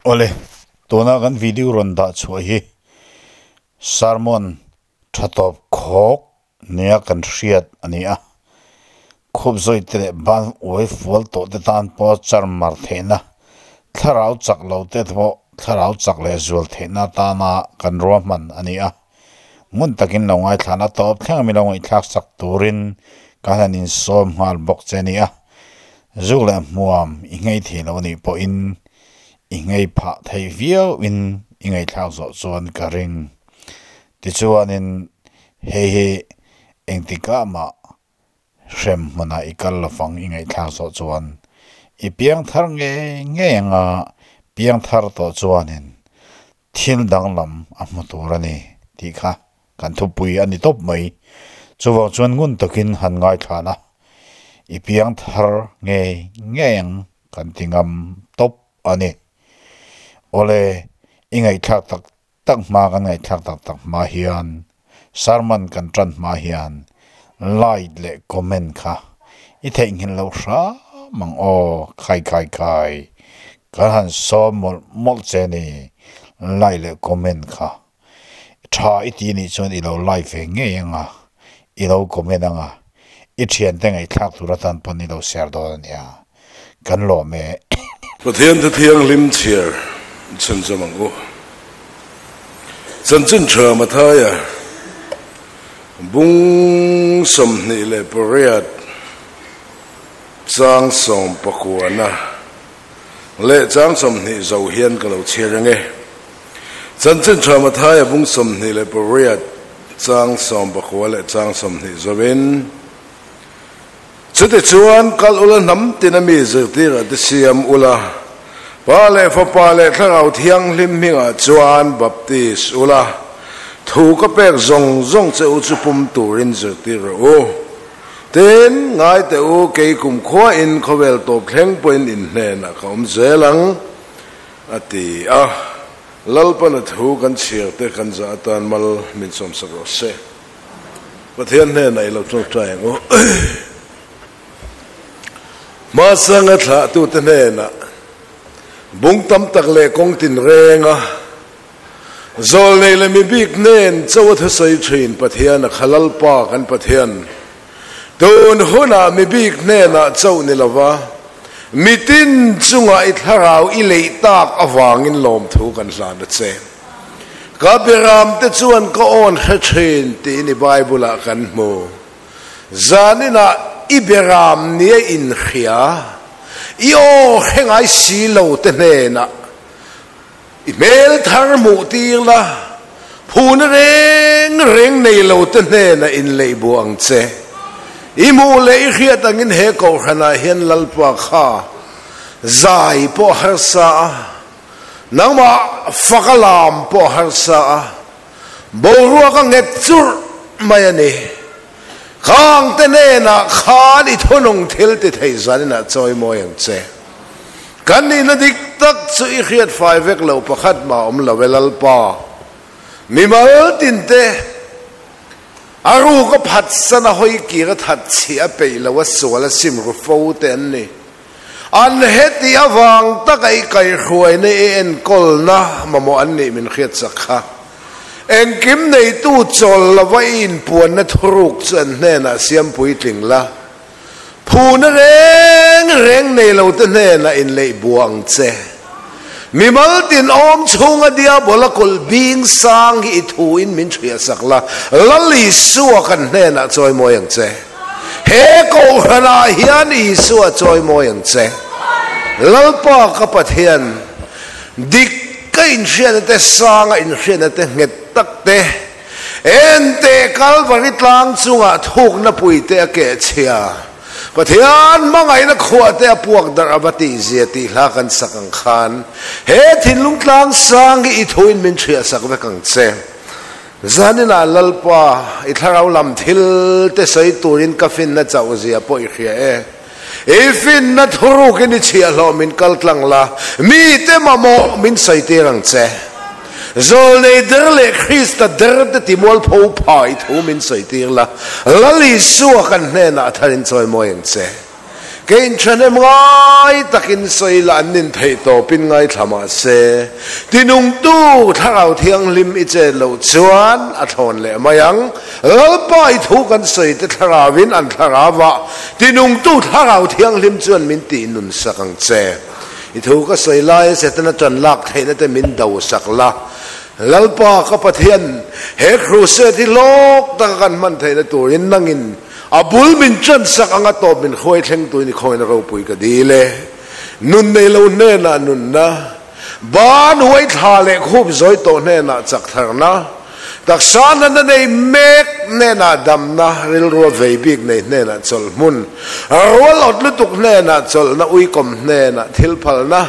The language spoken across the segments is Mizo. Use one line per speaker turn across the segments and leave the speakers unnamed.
Awle, tuna kan video rawn dah chhuah hi sermon tha tawp khawk nia kan hriat a ni a. Khup zawih te leh ban uai fual tawh te tan pawh char mar theihna, thlarau chak lo te pawh thlarau chak leh zual theihna atana kan ruahman a ni a. Ngun takin lo ngaithlana tawp thleng mi lo ngaihthlak sak turin ka han insawm nghal bawk che a ni a. Zuk leh hmuam i nghei thei lo a nih pawhin i nghei phah theih viauin i ngaihthlak zawh chuan ka ring. Tichuanin hei hi engtikah mah hrem hmunah i kal lovang i ngaihthlak zawh chuan i piangthar ngei ngei anga piangthar tawh chuanin thil danglam a hmu tur a ni tih kha kan thupui a ni tawp mai. Chuvang chuan ngun takin han ngaithlan a, i piangthar ngei ngei ang kan ti ngam tawp a ni. Awle, i ngaihthlak tak tak hma kan ngaihthlak tak tak hma hian sermon kan tan hma hian like leh comment kha i theihnghilh loh hram ang aw khai khai khai kan han sawm mawlh mawlh che ni like leh comment kha tha i ti nih chuan i lo like ve ngei anga i lo comment anga i thiante ngaihthlak tur atan pawn i lo share dawn a nia kan lawm e.
Pathian thu thianghlim chhiar chhunzawm ang u. Chanchin tha Mathaia bung 28 chang 19 leh chang 20 zo hian ka lo chhiar ang e. Chanchin tha Mathaia bung 28 chang 19 leh chang 20 zovin Chutichuan, kal ula hnam tina mi zirtirah te siam ula, Pa leh Fapa leh Thlarau Thianghlim hmingah chuan baptis ula, thu ka pek zawng zawng che u chu pum turin zirtir rawh u. Tin, ngai teh u, kei kumkhuain khawvel tawp thleng pawhin in hnenah ka awm zel ang, a ti a. Lalpana thu kan chhiar te kan zah atan mal min sawmsak rawh se. Pathian hnenah i lo tawngtai ang u. Hmasanga thlahtute hnenah bung tam tak leh kawng tinrenga zawlnei leh mi bik hnen cho a thusawi thin Pathian a kha Lalpa kan Pathian tun hunah mi bik hnenah cho ni lova mitin chungah i thlarau i leih tak avangin lawmthu kan hlan a che. Ka biaramte chuan ka awn hre thin tiin i Bible-ah kan hmu. Zaninah i biaram nia inhria, i aw hre ngai si lo te hnenah i hmel thar hmuh tir la, phuna reng reng nei lo te hnenah inleih buah ang che. I hmuh leh i hriat angin he kohhranah hian Lalpa kha zai pawh harsa a, Nangmah fak a lam pawh a harsa a, boruak a nghet churh mai a ni. Khangte hnenah khan i thunung thil ti thei zaninah chawi mawi ang che. Kan nihna dik tak chu i hriat fai vek loh pakhat mah awm lo e Lalpa. Mimal tinte a ruk a phatsan a hawi kir a that chhiah a peih lo a sual a sim ru fo te an ni. An heti avang taka i kaihhruaina i enkawlna mamawh an nih min hriatsak kha. Engkim neitu chawl lova i inpuanna thuruk chu an hnenah siam puitling la. Phuna reng reng nei lote hnenah inleih bua ang che. Mimal tin awm chhunga diabola kulh bing sang hi i thuin min hriatsak la, Lal Isua kan hnenah chawimawi ang che. He kohhranah hian Isua chawimawi ang che. Lalpa ka Pathian, dik ka inhriatna te, sanga inhriatna te, nghet tak te, ente Kalvari tlang chungah thukna puite a kehchhia. Pathian hmangaihna khuah te a puak darh a va tihzia tih hla kan sak ang khan he thinlung tlang sang hi i thuin min hriahsak vek ang che. Zaninah Lalpa, i thlarau lam thil te sawi turin ka finna chauh zia pawh i hria e. I finna thurukin i chhiahhlawh min kal tlang la, mite mamawh min sawi tir ang che. Zawlnei der leh Krista der te timualpho pha i thu min sawi tir la, Lal Isua kan hnenah a tharin chawimawi ang che. Keiin ṭhahnemngai takin sawi la an nin theih tawpin ngaithla mah se, tinungtu Thlarau Thianghlim i chet loh chuan a thlawn leh mai ang. Lalpa i thu kan sawi te Thlarauin an Thlarauah tinungtu Thlarau Thianghlim chuan min tih nun sak ang che. I thu ka sawi laia Setana ṭan lak theihna te min do sak la. Lalpa ka Pathian, he crusade hi hlawk taka kan hman theihna turin nangin A bul min ṭan sak anga tawp min hruai thleng tuin i khawngin ropui ka dil e. Nun nei lo hnenah nunna, ban huai thla leh khup zawi tawh hnenah chak tharna, taksa natna nei mek hnenah damna, rilrua vei bik nei hnenah chawlh hmun, rual awt lutuk hnenah chawlhna, uikawm hnenah thil phalna,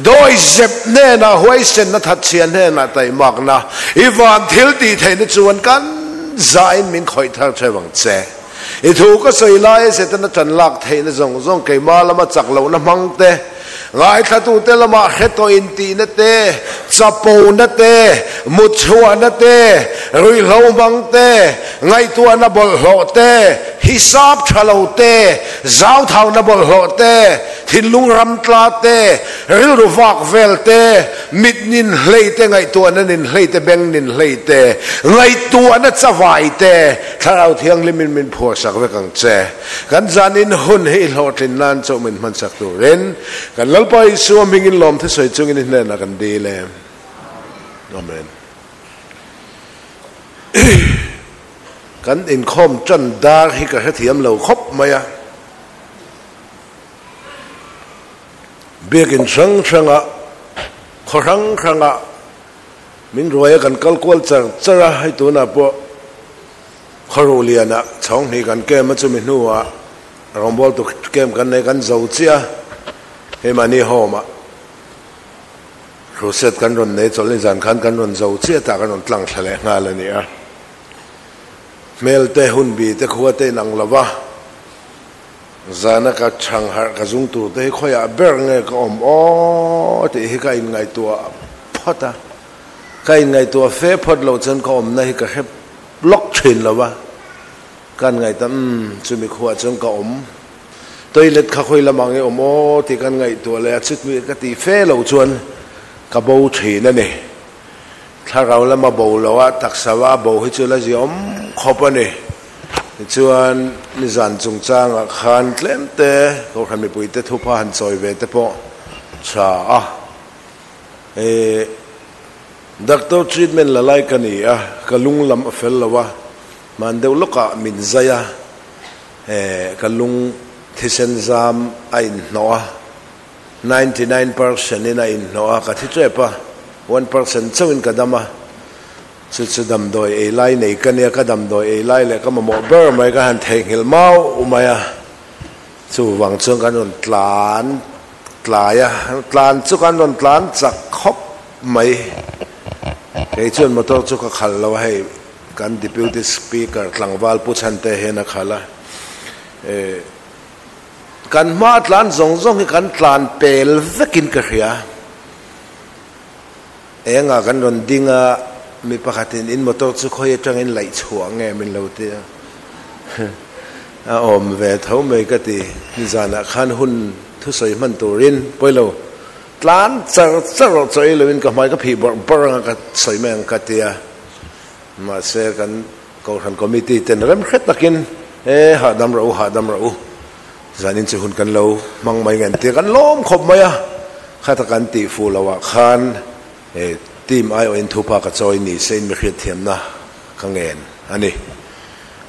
dawi zep hnenah huaisenna, thatchhia hnenah taimakna, i van thil tih theihna chuan kan zain min khawih thar theuh ang che. I thu ka sawi laia Setana ṭan lak theihna zawng zawng keimah lama chak lohna hmang te, ngaithlatute lamah hre tawh intihna te, chapona te, mutchhuahna te, ruihhlo hmang te, ngaihtuahna bawlhhlawh te, hisap ṭha lo te, zauthauna bawlhhlawh te, thinlung ramtla te, rilru vak vel te, Mit nin hlei te, ngaihtuahna nin hlei te, beng nin hlei te, ngaihtuahna chavai te, Thlarau Thianghlimin min phuarsak vek ang che. Kan zanin hun hi i hlawhtlin nan chauh min hmansak turin kan Lalpa Isua hmingin lawm thusawi chungin i hnenah kan dil e. Amen. Kan inkhawm tan dar hi ka hrethiam lo khawp mai a. Biakin hrang hranga, khaw hrang hranga min ruai a kan kal kual char char a, hei tunah pawh khaw ruh lianah chhawng hnih kan kem a, chumi hnuah rawngbawltu kem kan nei kan zo chiah a, hei mahni home ah crusade kan rawn nei chawlhni zan khan kan rawn zo chiah tah kan rawn tlang thla leh nghal a ni a, hmel te hun bi te khua te inang lo va. Zana ka chhang harh ka zung tur te hi khawiah ber nge ka awm aw tih hi ka inngaihtuah phawt a, ka inngaihtuah fe phawt loh chuan ka awmna hi ka hre lawk thin lo va, ka inngaihtuah umm chumi khuah chuan ka awm toilet kha khawi lamah nge awm aw tih ka inngaihtuah leh a chutmi ka tih fe loh chuan ka bo thin a ni. Thlarau lama bo lo a, taksa va bo hi chu la ziawm khawp a ni. Tichuan, nizan chungchangah khan tlem te Kohhran mipuite thupha han chawi ve te pawh tha a. E, doctor treatment la lai ka ni a, ka lung lam a fel lo a, hman deuh lawkah min zai a, e, ka lung thisen zam a inhnawh a. 99% in a inhnawh a, ka thi tep a, 1% chauhin ka dam a, chu chu damdawi ei lai nei ka nia, ka damdawi ei lai leh ka mamawh ber mai ka han theihnghilh mau mai a, chuvang chuan kan rawn tlan tlai a, tlan chu kan rawn tlan chak khawp mai, kei chuan motor chu ka khalh lo a, hei kan Deputy Speaker tlangval Pu Chhante hian a khalh a, eh. Kan hma tlan zawng zawng hi kan tlan pel vekin ka hria. Engah kan rawn ding a, mi pakhatin in motor chu khawi atangin laih chhuah nge min lo ti a. A awm ve tho mai ka ti. Nizanah khan hun thusawi hman turin pawilo tlan char char rawh chaw ei loin ka hmai ka phih bawrh bawrh anga ka sawi mai ang ka ti a. Mahse kan Kohhran Committee ten rem hre takin, E, hahdam rawh u, hahdam rawh u, zanin chu hun kan lo hmang mai nge tia kan lawm khawp mai a, khata kan tih fuh loh ah khan e team aiawhin thupa ka chawi ni se in mi hriatthiamna ka ngen a ni.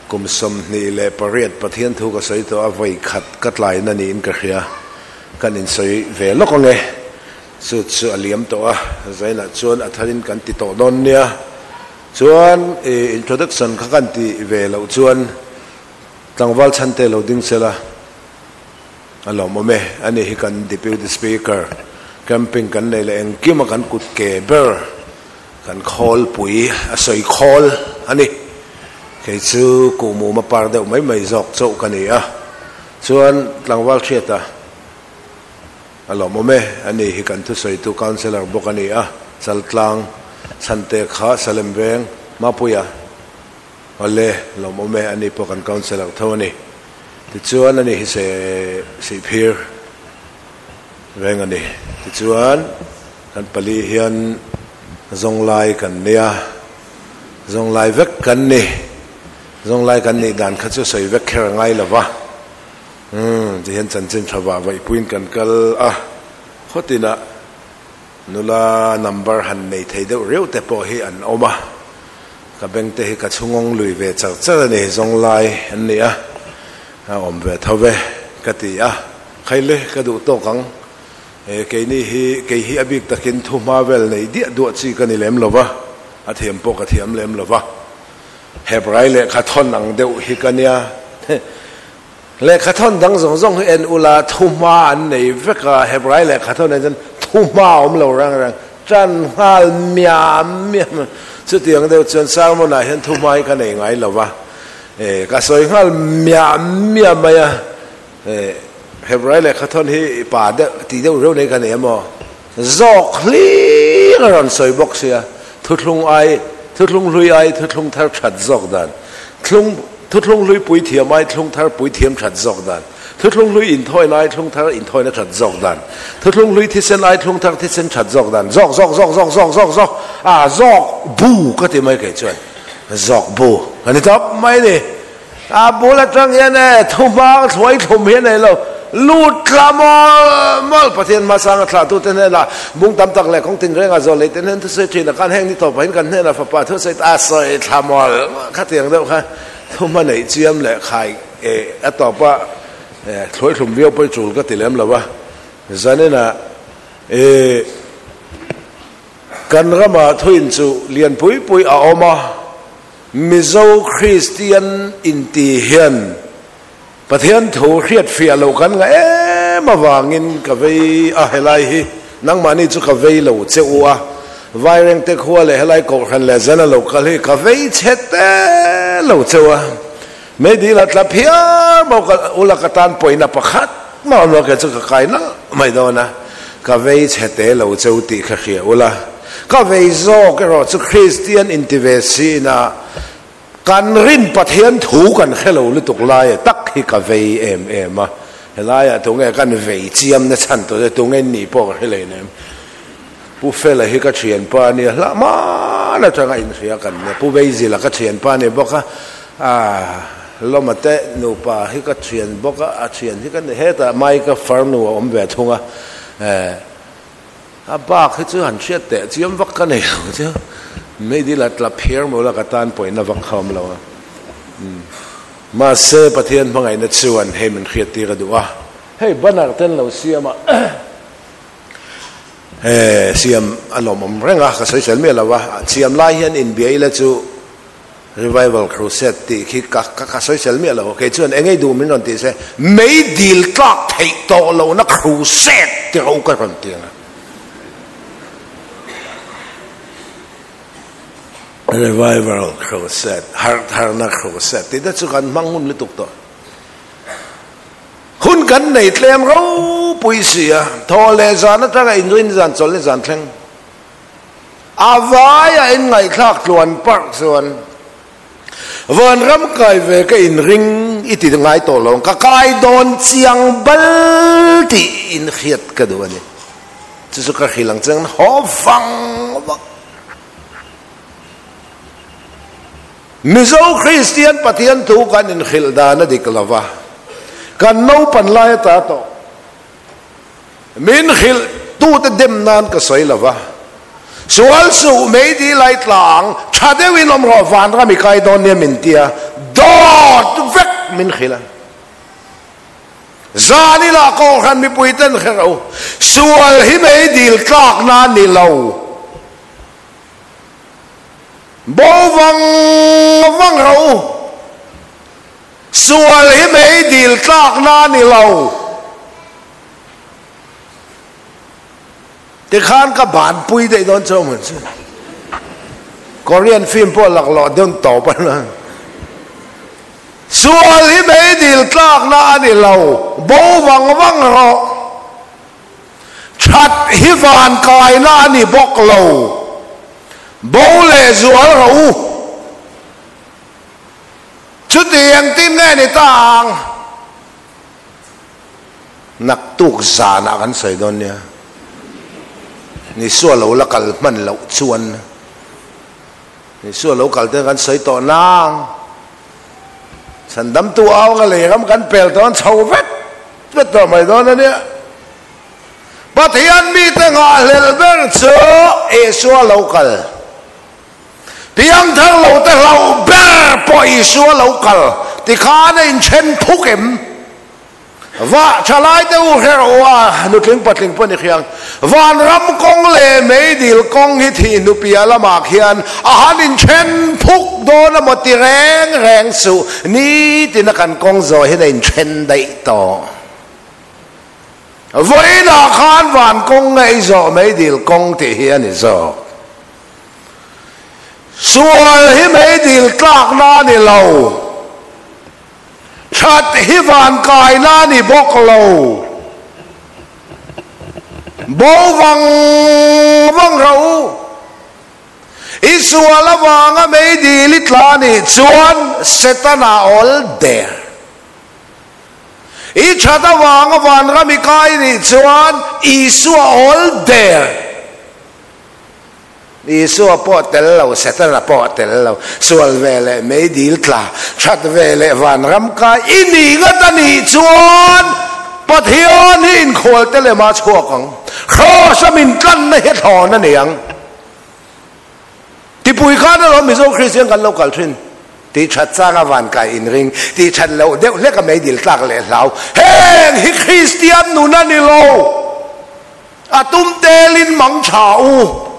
Kum 28 Pathian thu ka sawi tawh a, vawi khat ka tlaina niin ka hria, kan insawi ve lawk ange. Chu chu a liam tawh a, zainah chuan a tharin kan ti tawh dawn nia. Chuan i introduction kha kan tih ve loh chuan tlangval chhante lo ding sela a lawmawm e. Ani hi kan Deputy Speaker, camping kan nei leh engkima kan kut ke ber, kan khawlpui a sawi khawl a ni. Kei chu kuhmuma par deuh mai mai zawk chauh ka ni a. Chuan tlangval hriata A lawmawm e, ani hi kan thusawitu Councillor bawk a ni a, Chaltlang Chhante kha Salem Veng Mapuia Awle, lawmawm e, ani pawh kan Councillor tho a ni. Tichuan ani hi se Sihphir veng a ni. Tichuan kan pali hian zawnglai kan nia, zawnglai vek kan ni. Zawnglai kan nih dan kha chu sawi vek kher a ngai lo va. Umm tihian chanchin tha vah vaihpuiin kan kal a, khawtinah Nula number han nei thei deuh riau te pawh hi an awm a, ka beng te hi ka chhungawng lui ve char char a ni, zawng lai an ni a, a awm ve tho ve ka ti a, khaile ka duh tawk ang, e keini hi kei hi a bik takin thu hma vel nei diah duah chi ka ni lem lo va, a thiam pawh ka thiam lem lo va, Hebrai lehkha thawn ang deuh hi ka nia. Lehkha thawn dang zawng zawng hi en ula thuhma an nei vek a, Hebrai lehkha thawn ah chuan thuhma a awm lo reng reng, tan nghal miam miam a, chutiang deuh chuan sermon ah hian thuhma hi ka nei ngai lo va, eh ka sawi nghal miam miam mai a, eh Hebrai lehkha thawn hi pa deuh tih deuh reuh nei ka nei emaw zawk hlir a rawn sawi bawk sia, thuthlung ai thuthlung hlui ai thuthlung thar that zawk dan thlung. Thuthlung hlui pui thiam ai thlung thar pui thiam that zawk dan. Thuthlung hlui inthawi lai thlung thar inthawina that zawk dan. Thuthlung hlui thisen ai thlung thar thisen that zawk dan. Zawk zawk zawk zawk zawk zawk zawk a zawk bu ka ti mai kei chuan zawk bu a ni tawp mai ni. A bul atang hian e thu hmang thluai thlum hi a nei lo. Lut tla mawl mawl Pathian hmasanga thlahtute hnenah bung tam tak leh kawng tinrengah zawl lei te hnen thusawi thin a khan heng ni tawp pahin kan hnenah fapa thusawi ta a sawi thla mawl khatiang deuh kha thu hma neih chiam leh khai a tawpa thluai thlum viau pawi tul ka ti lem lo a zaninah kan ramah thuin chu lian pui pui a awm a Mizo Kristian inti hian Pathian thu hriat fiah lo kan ngah em avangin ka vei a, helai hi nangmahni chu ka vei lo che u a, Vairengte khua leh helai kohhran leh zan a lo kal hi ka vei chhe te lo che u a, meidil a tla phiar bawk a, ula ka tan pawina pakhat mah awm lo kei chu ka kai nalh mai dawn a, ka vei chhe te lo che u tih kha hria ula, ka vei zawk erawh chu Kristian inti ve siin a, Kan rin Pathian thu kan hre lo lutuk lai tak hi ka vei em em a, helaiah tunge kan vei chiam na chhan tawh che, tunge nih pawh ka hre lei nem. Pu Fela hi ka thianpa a nia, hlah hman atanga inhria kan nia, Pu Beizila ka thianpa a ni bawk a, aah Lawma te nupa hi ka thian bawk a, a thian hi ka ni hetah Mike-a farnu a awm ve thung a, eh. A bak hi chu han hriat teh chiam vak ka nei lo chu. Meidil a tla phiar maw la ka tan pawhin a vak kha awm lo a. Mahse Pathian hmangaihna chuan hei min hriat tir a duh a. Hei banner ten lo siam a eh siam a lawmawm reng a ka sawi sel miah lo a. Siam lai hian inbia ila chu Revival Crusade tih khi ka ka sawi sel miah lo. Kei chuan engei duh min rawn tih se, meidil tlak theih tawh lohna crusade ti ro ka rawn ti ang a. Revival Crusade, harh tharna crusade tih te chu kan hmang hun lutuk tawh. Hun kan nei tlem ropui si a, thaw leh zan atanga inrin zan chawlhni zan thleng. A vaia in ngaihthlak tluan parh chuan Vanram kai ve ka in ring i ti ngai tawh lo ang, ka kai dawn chiang bal tih in hriat ka duh a ni. Chu chu ka hrilh ang chiang haw vang vang. Mizo Kristian Pathian thu kan inhrilh dan a dik lo va, kan naupan lai ata tawh. Min hrilh tute dem nan ka sawi lo va, sual suh meidi lai tlang tha deuhin awm rawh vanram i kai dawn nia min tia dawt vek min hrilh a. Zan ila kohhran mipui ten hre ro, sual hi meidil tlak na ni lo. Bo vang vang ro. Sual hi meidil tlakna a ni lo. Tikhan ka banpui daih dawn chu mun chu. Korean film pawh laklawh deuh tawp a na. Sual hi meidil tlakna a ni lo. Bo vang vang rawh. That hi van kaina a ni bawk lo. Bo leh zual rawh u. Chuti engtin nge ni ta ang? Naktuk zanah kan sawi dawn nia. Isua lo la kal hman loh chuan Isua lo kal te kan sawi tawh nang. Chhandamtu au anga lei ram kan pel dawn chho vet vet tawh mai dawn a nia. Pathian mite nghahhlelh ber chu Isua lo kal. Piangthar lo te hlauh ber pawh Isua lo kal tikhan a inthen phuk em? Va thalai te u hre rawh u a, nutling patling pawh ni khiang. Vanram kawng leh meidil kawng hi thih hnupia lamah khian a han inthen phuk dawn a maw ti reng reng suh, nitina kan kawng zawh hian a inthen daih tawh. Vawiinah khan van kawng ngei zawh meidil kawng tih hi a ni zawk. Sual hi meidil tlakna a ni lo. That hi van kaina a ni bawk lo. Bo vang vang rawh u. I sual avanga meidil i tla nih chuan Setana awl der. I that avanga vanram i kai nih chuan Isua awl der. Isua pawh tel lo, Setana pawh tel lo, sual ve leh meidil tla, that ve leh vanram kai i nih ngat a nih chuan Pathian hi inkhual te lema chhuak ang. Kraws a min tlanna hi a thlawn a ni ang. Tipui khan alawm Mizo Kristian kan lo kal thin. Tih that changa van kai inring, tih that loh deuh hlek a meidil tlak leh hlau. Heng hi Kristian nun a ni lo. A tum telin mang tha u,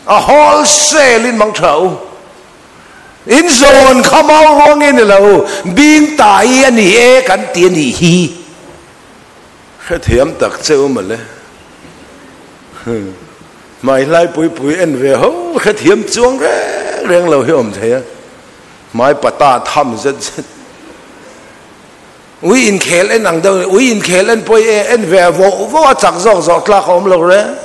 a wholesale in mang tha u. In zawn kha mau ruang i ni lo, bing tai a ni e kan ti a nih hi. Hrethiam tak che u mawle. Hmai hlai pui pui en ve ho hrethiam chuang reng reng lo hi awm thei a. Hmai pata tham zet zet. Ui inkhel en ang deuh ui inkhel en pawh i en ve voh voh a chak zawk zawk tlak a awm lo reng.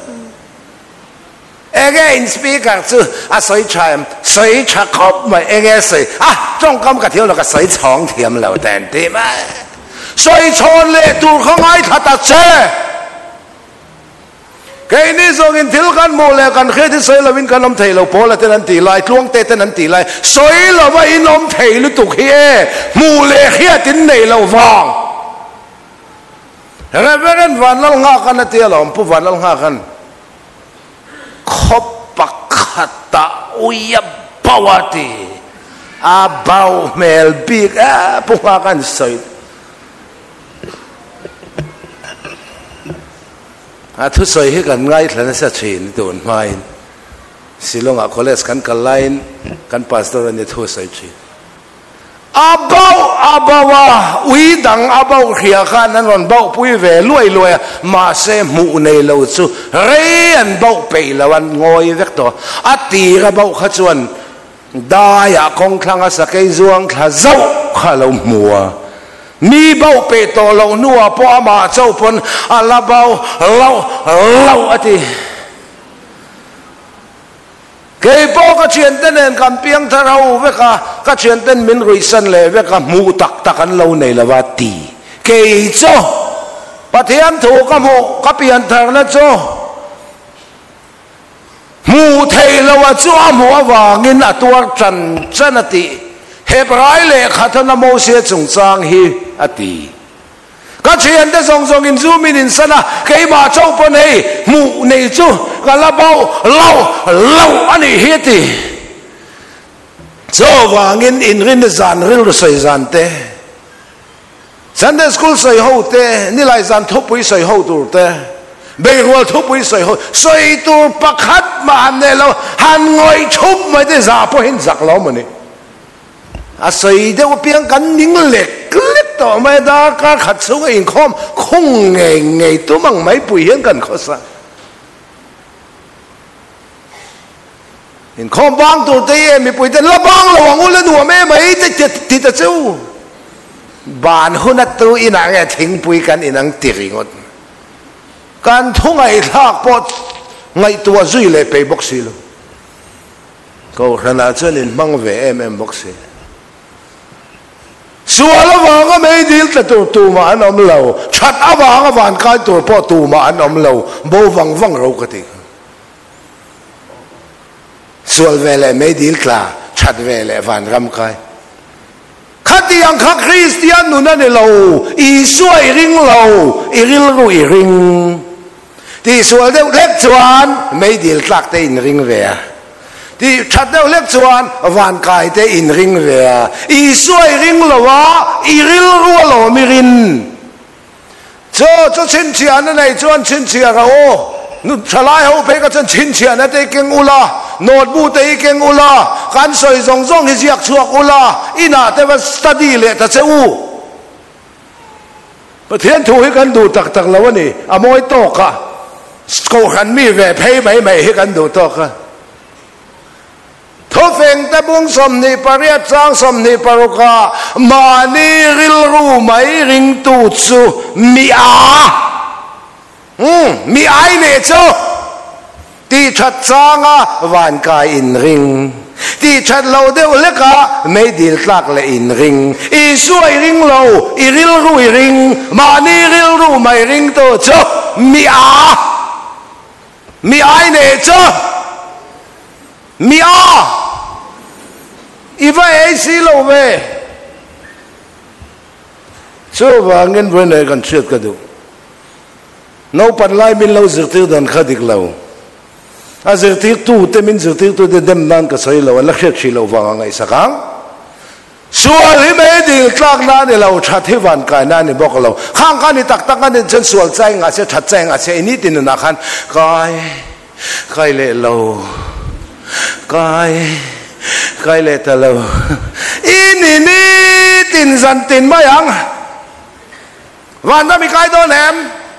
Enge in speaker chu a sawi tha em? Sawi tha khawp mai enge sawi a tawngkam ka thiam lo ka sawi chhawng thiam lo te an ti mai. Sawi chhawn leh tur kha ngaithla ta che. Keini zawngin thil kan hmuh leh kan hriat hi sawi lovin kan awm thei lo, Paula ten an tih lai, Tluangte ten an tih lai, sawi lova in awm thei lutuk hi e, hmuh leh hriat in nei lo vang. Reverend Vanlalnghakan a ti alawm, Pu Vanlalnghakan, khaw pakhatah ui a bauh a ti, a bauh hmel bik e, Pu Nghakan sawi. A thusawi hi kan ngaithla nasa thin tun hmain Shillong-ah college kan kal laiin kan pastor a ni thu a sawi thin. A bauh a bauh a, ui dang a bauh hria khan an rawn bauh pui ve luai luai a, mahse hmuh nei lo chu rei an bauh peih lo, an ngawi vek tawh. A tir a bauh kha chuan Daiah kawngthlanga sakei zuang thla zauh kha a lo hmu a. Mi bauh peh tawh loh hnuah pawh amah chauh pawn a la bauh loh loh a ti. Kei pawh ka thiante nen kan piang thar ho vek a, ka thianten min ruihsan leh vek a, hmuh tak tak an lo nei lo a ti. Kei chu Pathian thu ka hmuh, ka pian tharna chu. Hmuh theih loh a chu a hmuh avangin a tuar tan tan a tih. Hebrai lehkha thana Mosia chungchang hi a ti. Ka thiante zawng zawngin zu min insan a, keimah chauh pawn hei hmuh nei chu ka la bauh loh loh a nih hi a ti. Chuvangin inrinna zan rilru sawi zan te, Sunday School sawi ho te, Nilai zan thupui sawi ho tur te, Beirual thupui sawi ho, sawi tur pakhat mah han nei lo, han ngawih thup mai te zah pawhin zak lo maw ni. A sawi deuh apiang kan ning lek lek tawh mai a, darkar khat chhunga inkhawm khung ngei ngei tum ang mai pui hian kan khawsa. Inkhawm bang tur te hi mipui ten la bang lo ang u la nuam em mai te ti ta chu. Ban hun a tu inah nge thingpui kan inang ti ringawt. Kan thu ngaihthlak pawh ngaihtuah zui leh pei bawk si lo. Kohhranah chuan inhmang ve em em bawk si. Sual avanga meidil tla tur tumah an awm lo, that avanga van kai tur pawh tumah an awm lo, bo vang vang ro ka ti kha. Sual ve leh meidil tla, that ve leh van ram kai. Khatiang kha Kristian nun a ni lo, Isua i ring lo, i rilru i ring. Tihsual deuh hlek chuan meidil tlak te in ring ve a, tih that deuh hlek chuan vankai te in ring ve a, Isua i ring lo a, i rilru alawm i rin. Chaw chu chhinchhiahna nei chuan chhinchhiah rawh u. Nu thalai ho phei kha chuan chhinchhiahna te hi keng ula, notebook te hi keng ula, kan sawi zawng zawng hi ziak chhuak ula, inah te va study leh ta che u. Pathian thu hi kan duh tak tak lo a ni, a mawi tawk a, kohhran mi ve phei mai mai hi kan duh tawk a. Thufeng te bung 28 chang 26 ah mahni rilru mai ringtu chu mi a, umm, mi ai nih chu tihthat changa vankai inring, tihthat lo deuh hlekah meidil tlak leh inring, Isua i ring lo, i rilru i ring, mahni rilru mai ringtu chu mi a, mi ai nih chu. Mi a! I va ei si lo ve. Chuvangin vawiin kan hriat ka duh. Naupan lai min lo zirtir dan kha dik lo. A zirtirtute min zirtirtute dem nan ka sawi lo, an la hriat hrih loh vang a ngaihsak ang. Sual hi meidil tlakna a ni lo, that hi vankaina a ni bawk lo. Khang kha ni tak tak a nih chuan sual chai ngah se, that chai ngah se, i nitin nunah khan kai. Kai leh lo, kai, kai leh ta lo. I ni ni tin zan tin mai ang. Vanram i kai dawn em?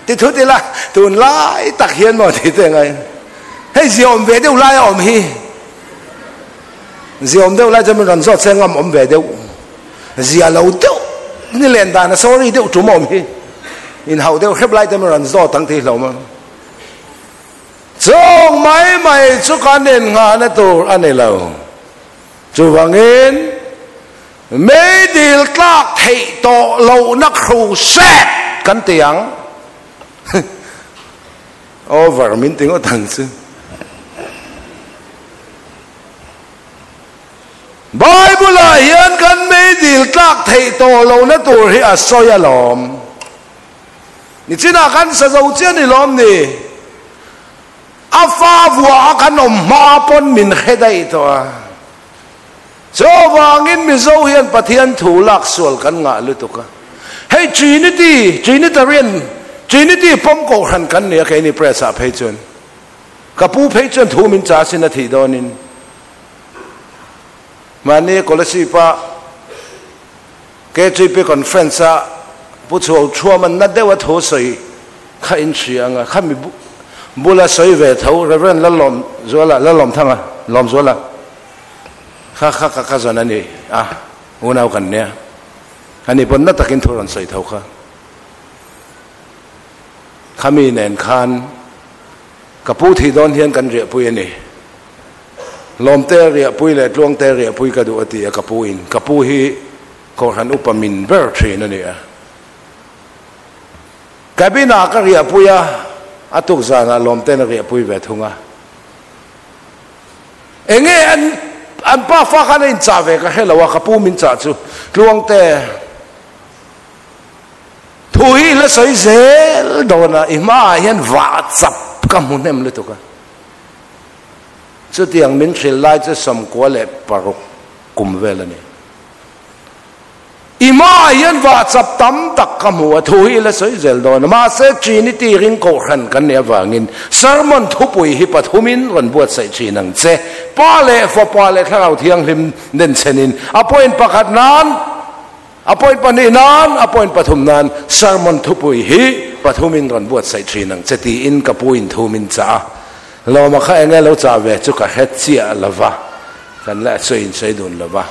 Ti thut ila, tun lai tak hian maw ti te ngai. Hei ziaawm ve deuh lai a awm hi. Ziaawm deuh lai chuan min rawn zawt se ngam awm ve deuh. Zia lo deuh ni len dan a sorry deuh tum a awm hi. Inhauh deuh hrep lai te min rawn zawt ang tih hlauh a. Chung mai mai chu kan innghahna tur a ni lo. Chuvangin, meidil tlak theih tawh lohna crusade kan ti ang. Over min ti ngawt ang chu. Bible-ah hian kan meidil tlak theih tawh lohna tur hi a sawi alawm. Nichinah kan sa zo chiah ni lawm ni? A fa vuah a kan awm hma pawn min hre daih tawh a. Chuvangin Mizo hian Pathian thu lak sual kan ngah lutuk a. Hei Trinity, Trinitarian, Trinity pawm kohhran kan ni a keini press ah phei chuan. Ka pu phei chuan thu min cha sin a thih dawnin. Mahni Kolasib ah KGP conference a Pu Chhuau Thuaman na deuh a thu sawi kha in hria ang a, khami bula sawi ve tho Rev. Lalawmzuala, Lalawmthanga, Lawmzuala kha kha ka cousin a ni a, unau kan nia, ani pawn na takin thu rawn sawi tho kha. Khami nen khan ka pu thih dawn hian kan riahpui a ni. Lawmte riahpui leh Tluangte riahpui ka duh a ti a ka pu in. Ka pu hi Kohhran upa min ber thin a ni a. Cabin ah ka riahpui a, a tuk zanah Lawmte'n a riahpui ve thung a. Enge an an pa fa khan a inchah ve ka hre lo a, ka pu min chah chu Tluangte thu hi i la sawi zel dawn a, i hmaah hian vah chap ka hmu hnem lutuk a. Chutiang min hrilh lai chu 96 kum vel a ni. I hmaah hian vahchap tam tak ka hmu a, thu hi i la sawi zel dawn a. Mahse, Trinity ring kohhran kan nih avangin sermon thupui hi pathumin rawn buatsaih thin ang che. Pa leh Fapa leh Thlarau Thianghlim denchhenin a point pakhat nan, a point pahnih nan, a point pathum nan sermon thupui hi pathumin rawn buatsaih thin ang che tiin ka puin thu min chah a. Lawma kha enge lo chah ve chu ka hre chiah lo va, kan la sawi in sawi dun lo va.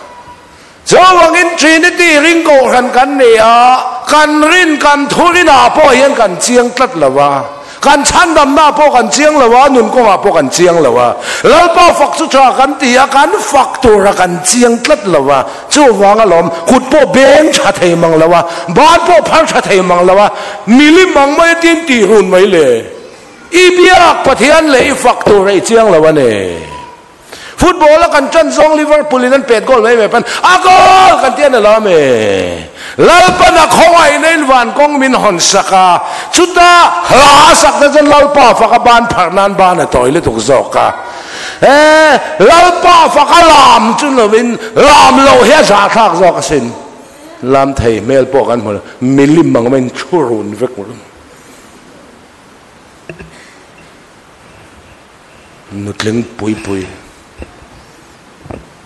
Chuvangin Trinity ring kohhran kan ni a, kan rin kan thurinah pawh hian kan chiang tlat lo va. Kan chhandamna pawh kan chiang lo a, nun kawngah pawh kan chiang lo a. Lalpa fak chu tha kan ti a, kan fak tura kan chiang tlat lo a. Chuvang alawm, kut pawh beng tha thei mang lo a, ban pawh phar tha thei mang lo a, milim ang mai a tin tih run mai le. I biak Pathian leh i fak tura i chiang lo a ni. Football a kan ṭan zawng Liverpool in an pet goal mai mai pan a goal kan ti a ni lo ami? Lalpan a khawngaihna in van kawng min hawn sak a, chuta hla a sak te chuan Lalpa fak a ban pharh nan ban a tawi lutuk zawk a. E, Lalpa fak a lam chu lovin lam loh hi a zahthlak zawk asin. Lam thei hmel pawh kan hmu lo, milim ang maiin thu run vek run. Nutling pui pui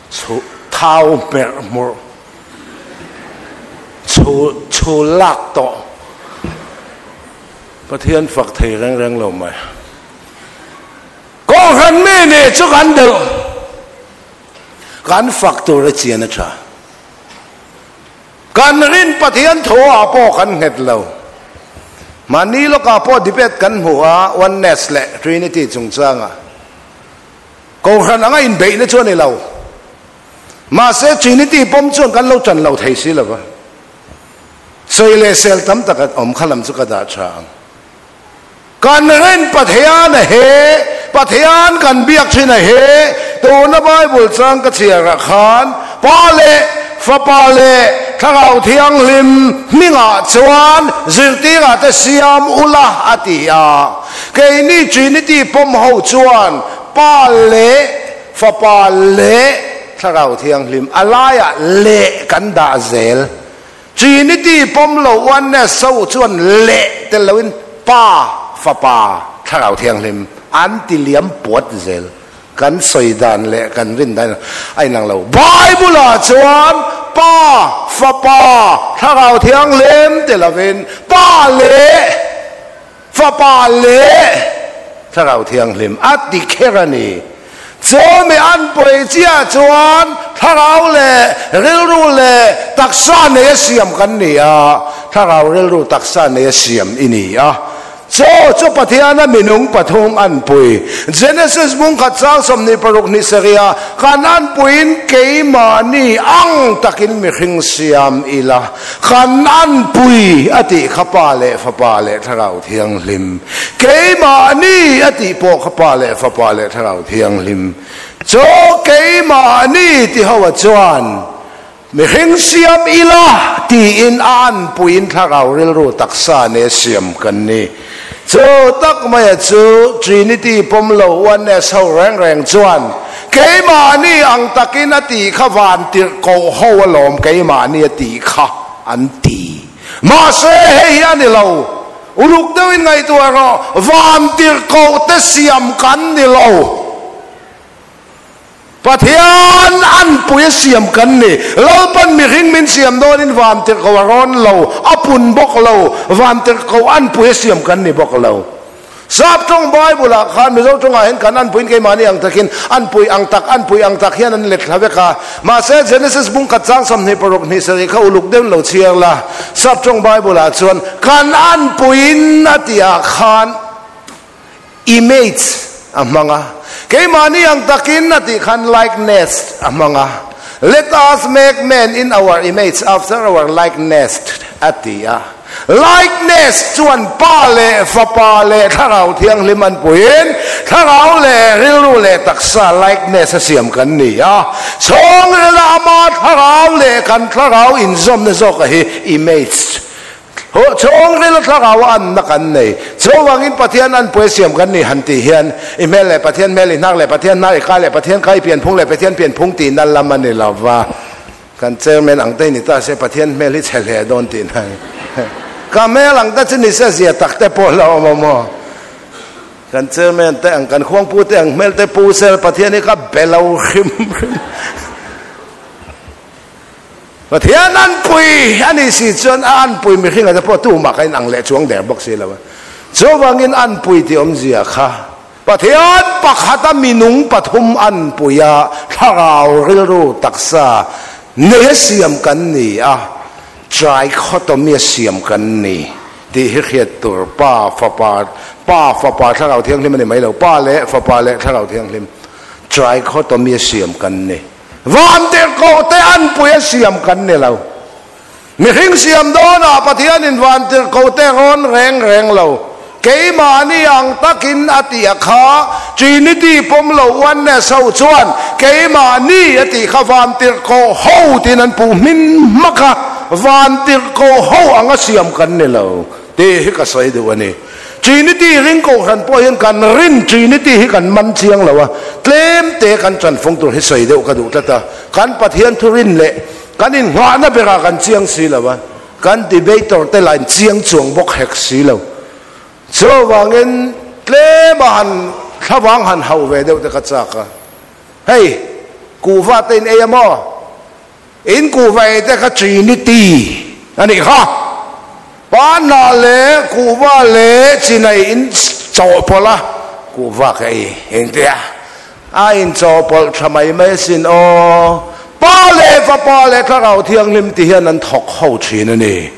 chhu thau hmerh hmurh chhu chhu lak tawh Pathian fak thei reng reng lo mai. Kohhran mi nih chu kan deuh kan fak tur a chian a tha. Kan rin Pathian tho ah pawh kan nghet lo. Mahni lawkah pawh debate kan hmu a, Oneness leh Trinity chungchangah. Kohhran anga inbeihna chu a ni lo. Mahse Trinity pawm chuan kan lo tan lo thei si lo va. Sawi leh sel tam tak a awm kha lam chu ka dah tha ang. Kan rin Pathian a he, Pathian kan biak thin a he, tuna Bible chang ka chhiarah khan Pa leh Fapa leh Thlarau Thianghlim hmingah chuan zirtirah te siam ula a ti a. Keini Trinity pawm ho chuan Pa leh Fapa leh Thlarau Thianghlim a laiah leh kan dah zel. Trinity pawm lo Oneness ho chuan leh tel loin Pa, Fapa, Thlarau Thianghlim an ti liam puat zel. Kan sawi dan leh kan rin dan a inang lo. Bible-ah chuan Pa, Fapa, Thlarau Thianghlim ti lovin Pa leh Fapa leh Thlarau Thianghlim a ti kher a ni. Chumi an pawi chiah chuan thlarau leh rilru leh taksa nei a siam kan ni a, thlarau rilru taksa nei a siam i ni a. Chaw chu Pathiana minung pathum an pui. Genesis bung khat chang 26 ni sarih kan an puiin keimahni ang takin mihring siam ila. Kan an pui a tih kha Pa leh Fapa leh Thlarau Thianghlim. Keimahni a tih pawh kha Pa leh Fapa leh Thlarau Thianghlim. Chaw keimahni ti ho ah chuan mihring siam ila tiin a an puiin Thlarau rilru taksa ne siam kan ni. Chu tak maia chu Trinity pawm lo Oneness ho reng reng chuan keimahni ang takin a tih kha van tirh koh ho alawm keimahni a tih kha an ti. Mahse hei hi a ni lo. Uluk deuhin ngaihtuah rawh, van tirh koh te siam kan ni lo. Pathian anpui a siam kan ni. Lalpan mihring min siam dawnin van tirhkoh a rawn lo, a pun bawk lo, van tirhkoh anpui a siam kan ni bawk lo. Sap tawng Bible-ah khan Mizo tawngah hian kan anpuiin keimahni ang takin anpui ang tak, anpui ang tak hian an let thla vek a. Mahse Genesis bung khat chang 26 hnih sarih kha uluk deuhin lo chhiar la. Sap tawng Bible-ah chuan kan anpuiin a tihah khan Image a hmang a. Keimahni ang takin a tih khan likeness a hmang a. Let us make man in our image after our likeness a ti a. Likeness chuan Pa leh Fapa leh Thlarau Thianghlim an puiin Thlarau leh rilru leh taksa likeness a siam kan ni a. Chhungrila ama Thlarau leh kan Thlarau inzawmna zawka hi image Chhungril thlarau a anna kan nei. Chuvangin Pathian an puai siam kan ni han tih hian i hmel leh Pathian hmel, i hnak leh Pathian hnak, i ka leh Pathian ka, i pianphung leh Pathian pianphung tihna lam a ni lo va. Kan chairman ang te ni ta se Pathian hmel hi chhe hle dawn tihna a ni. Ka hmel ang te chu ni se zia tak te pawh la awm awm aw. Kan chairman te ang, kan khuangpu te ang hmel te pu sel Pathian hi ka be lo hrim hrim. Pathian anpui a nih si chuan a anpui mihringa te pawh tumah kha inang leh chuang der bawk si lo a. Chuvangin anpui tih awmzia kha Pathian pakhata minung pathum anpui a thlarau rilru taksa nei a siam kan ni a, trichotomy a siam kan ni. Tih hi hriat tur Pa, Fapa, Pa, Fapa, Thlarau Thianghlim a ni mai lo, Pa leh Fapa leh Thlarau Thianghlim trichotomy a siam kan ni. Vantirhkoh te anpui a siam kan ni lo. Mihring siam dawnah Pathianin vantirhkoh te rawn reng reng lo. Keimahni ang takin a tih a kha, Trinity pawm lo Oneness ho chuan keimahni a tih kha vantirhkoh ho tiin an puh hmin hmak a, vantirhkoh ho anga siam kan ni lo tih hi ka sawi duh a ni. Trinity ring kohhran pawh hian kan rin Trinity hi kan man chiang lo a, tlem te kan tanfung tur hi sawi deuh ka duh tlat a, kan Pathian thu rin leh kan inngahna berah kan chiang si lo a. Kan debater te lain chiang chuang bawk hek si lo. Chuvangin tlema han thlavang han hauh ve deuh te ka chak a. Hei, kuhva te in ei a maw? In kuhva ei te kha Trinity a nih kha. Panhnah leh kuhva leh chinai in chawhpawlh a, kuhva ka ei engtia? A inchawhpawlh tha mai mai asin aw. Pa leh Fapa leh Thlarau Thianghlim ti hian an thawk ho thin a ni.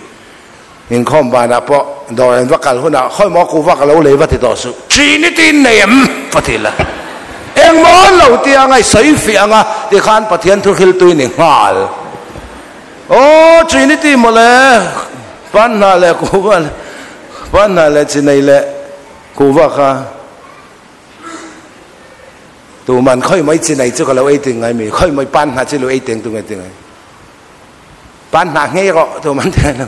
Inkhawm banah pawh dawr an va kal hunah khawi maw kuhva ka lo lei va ti tawh suh. Trinity in nei em? Va ti la. Engmaw an lo tia anga i sawi fiah anga tikhan Pathian thu hriltu i ni nghal. Aw Trinity mawle, Panhnah leh kuhva leh Panhnah leh chinei leh kuhva kha. Tuman khawi mai chi nei chu ka lo ei ting ngai mi, khawi mai pan hna chi lo ei teng tu nge ti ngai. Pan hna ngei rawh tuman ti ngai lo.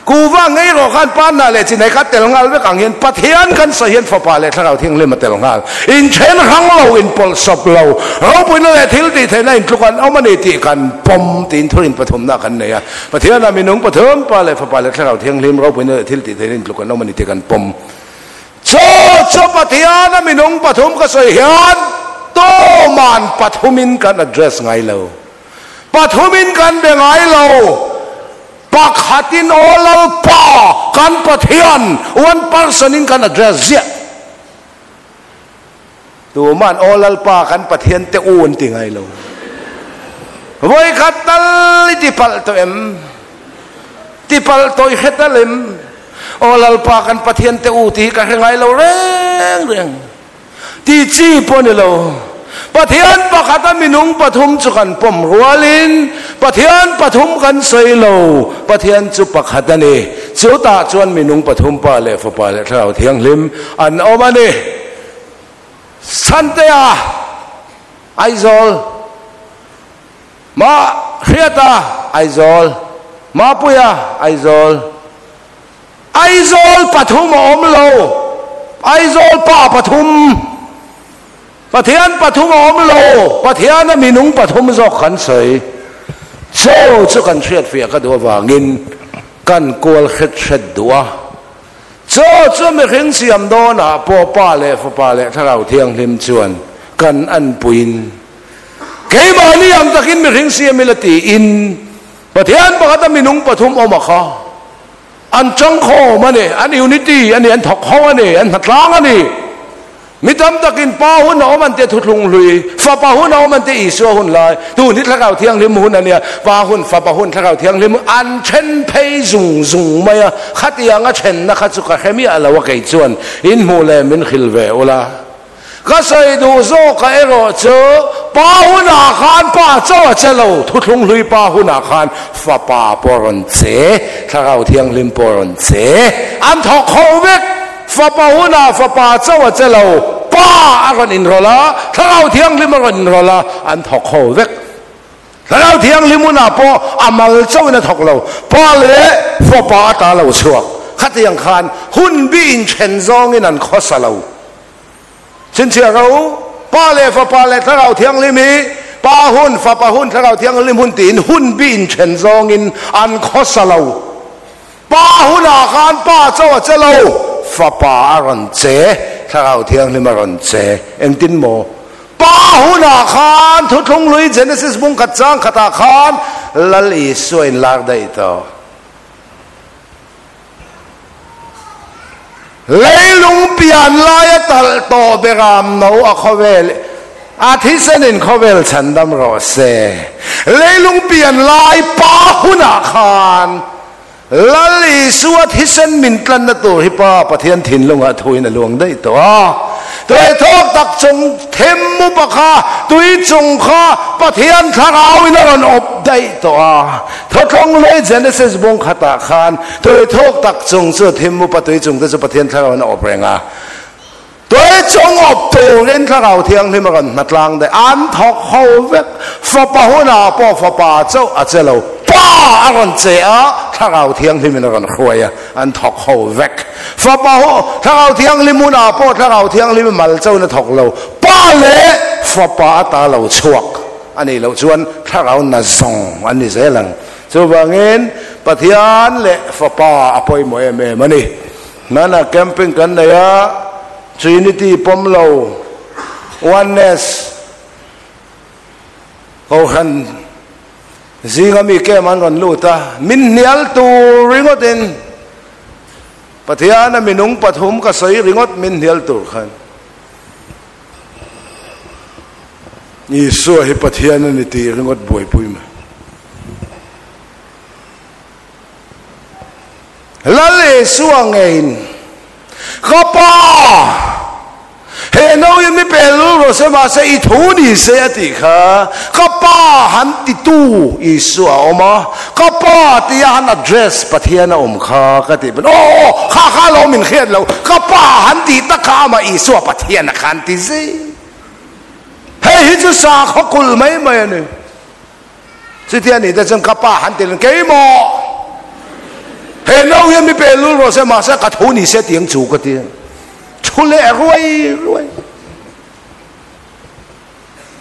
Kuva ngei rawh khan pan hna leh chi nei kha tel ngal vek ang hian Pathian kan sawi hian Fapa leh Thlarau Thianghlim a tel ngal. In then hrang lo, in pawlh sawp lo, ropuina leh thil tih theihna in tluk an awm a ni tih kan pawm tiin thurin pathumna kan nei a. Pathianah minung pathum, Pa leh Fapa leh Thlarau Thianghlim, ropuina leh thil tih theihna in tluk an awm a ni tih kan pawm. Chaw chu Pathian a minung pathum ka sawi hian tuman pathumin kan address ngai lo. Pathumin kan be ngai lo. Pakhatin aw Lalpa kan Pathian one person in kan address ziah. Tuman aw Lalpa kan Pathian te u an ti ngai lo. Vawikhat tal i ti palh tawh em? Ti palh tawh i hre tal em? Aw Lalpa kan Pathian te u ti hi ka hre ngai lo reng reng. Ti chi pawh ni lo. Pathian pakhat a minung pathum chu kan pawm rualin Pathian pathum kan sawi lo. Pathian chu pakhat a ni. Chutah chuan minung pathum Pa leh Fapa leh Thlarau Thianghlim an awm a ni. Santea, Aizawl, Ma Hriata, Aizawl, Mapuia, Aizawl, Aizawl pathum a awm lo, Aizawl pa pathum, Pathian pathum a awm lo, Pathiana minung pathum zawk kan sawi. Chaw chu kan hriatfiah ka duh avangin kan kual hret hret duh a. Chaw chu mihring siam dawnah pawh Pa leh Fapa leh Thlarau Thianghlim chuan kan anpuiin, Keimahni ang takin mihring siam ila tiin Pathian pakhata minung pathum awm a kha an changkhawm a ni, an unity a ni, an thawk ho a ni, an hnatlang a ni. Mi tam takin Pa hun a awm an tia thuthlung hlui, Fapa hun a awm an tia Isua hun lai, tun hi Thlarau Thianghlim hun a nia, Pa hun, Fapa hun, Thlarau Thianghlim hun an then phei zung zung mai a, khatianga thenna kha chu ka hre miah lo a kei chuan in hmuh leh min hrilh ve ula. Ka sawi duh zawk a erawh chu Pa hunah khan Pa chauh a che lo, thuthlung hlui Pa hunah khan Fapa pawh a rawn che, Thlarau Thianghlim pawh a rawn che, an thawk ho vek. Fapa hunah fapa chauh a che lo, Pa a rawn inrawlh a, Thlarau Thianghlim a rawn inrawlh a, an thawk ho vek. Thlarau Thianghlim hunah pawh a mal chauhin a thawk lo, Pa leh Fapa a ta lo chhuak. Khatiang khan hun bi inthen zawngin an khawsa lo. Chhinchhiah ro, Pa leh Fapa leh Thlarau Thianghlim hi Pa hun, Fapa hun, Thlarau Thianghlim hun tiin hun bi inthen zawngin an khawsa lo. Pa hunah khan Pa chauh a che lo, Fapa a rawn che, Thlarau Thianghlim a rawn che. Engtin maw? Pa hunah khan Thuthlung Hlui Genesis bung khat chang khatah khan Lal Isua in lar daih tawh. Leilung pian laia talh tawh beram no a khawvel a thisenin khawvel chhandam rawh se. Leilung pian lai Pa hunah khan. Lal Isua thisen min tlanna tur hi Pa Pathian thinlungah thuin a luang daih tawh a. Tui thawk tak chung them upa kha tui chung kha Pathian thlarauin a rawn awp daih tawh a. Thawthlawng hlui Genesis bung khatah khan tui thawk tak chung chu thim upa tui chung te chu Pathian thlarauin a awp reng a. Tui chung awp turin Thlarau Thianghlim a rawn hna tlang daih. An thawk ho vek. Fapa hunah pawh Fapa chauh a che lo. Pa a rawn che a, Thlarau Thianghlimin a rawn hruai a, an thawk ho vek. Fapa hu, Thlarau Thianghlim hunah pawh Thlarau Thianghlim mal chauhin a thawk lo. Pa leh Fapa a ta lo chhuak a nih loh chuan Thlarau na zawng an ni zel ang. Chuvangin Pathian leh Fapa a pawimawh em em a ni. Hmanah camping kan nei a, Trinity pawm lo, Oneness, Kohhran zinga mi kem an rawn lut a, min hnial tur ringawtin Pathiana minung pathum ka sawi ringawt min hnial tur khan Isua hi Pathian a ni tih ringawt buaipui mai. Lal Isua ngeiin, Ka Pa, he no hi mi pel lul rawh se, mahse i thu ni se a tih kha. Ka Pa han titu Isua a awm a, Ka Pa tia han address Pathian a awm kha ka tih pawn, Aw, aw, kha kha lo min hriat lo, Ka Pa han tih tak kha amah Isua Pathian a khan ti zei. Hei hi chu sakhaw kulh mai mai a ni. Chutia ni te chuan ka pa han ti len, Keimah! He no hian mi pe lul rawh se, mahse ka tho ni se tiang chu ka ti. Thu leh ruai ruai.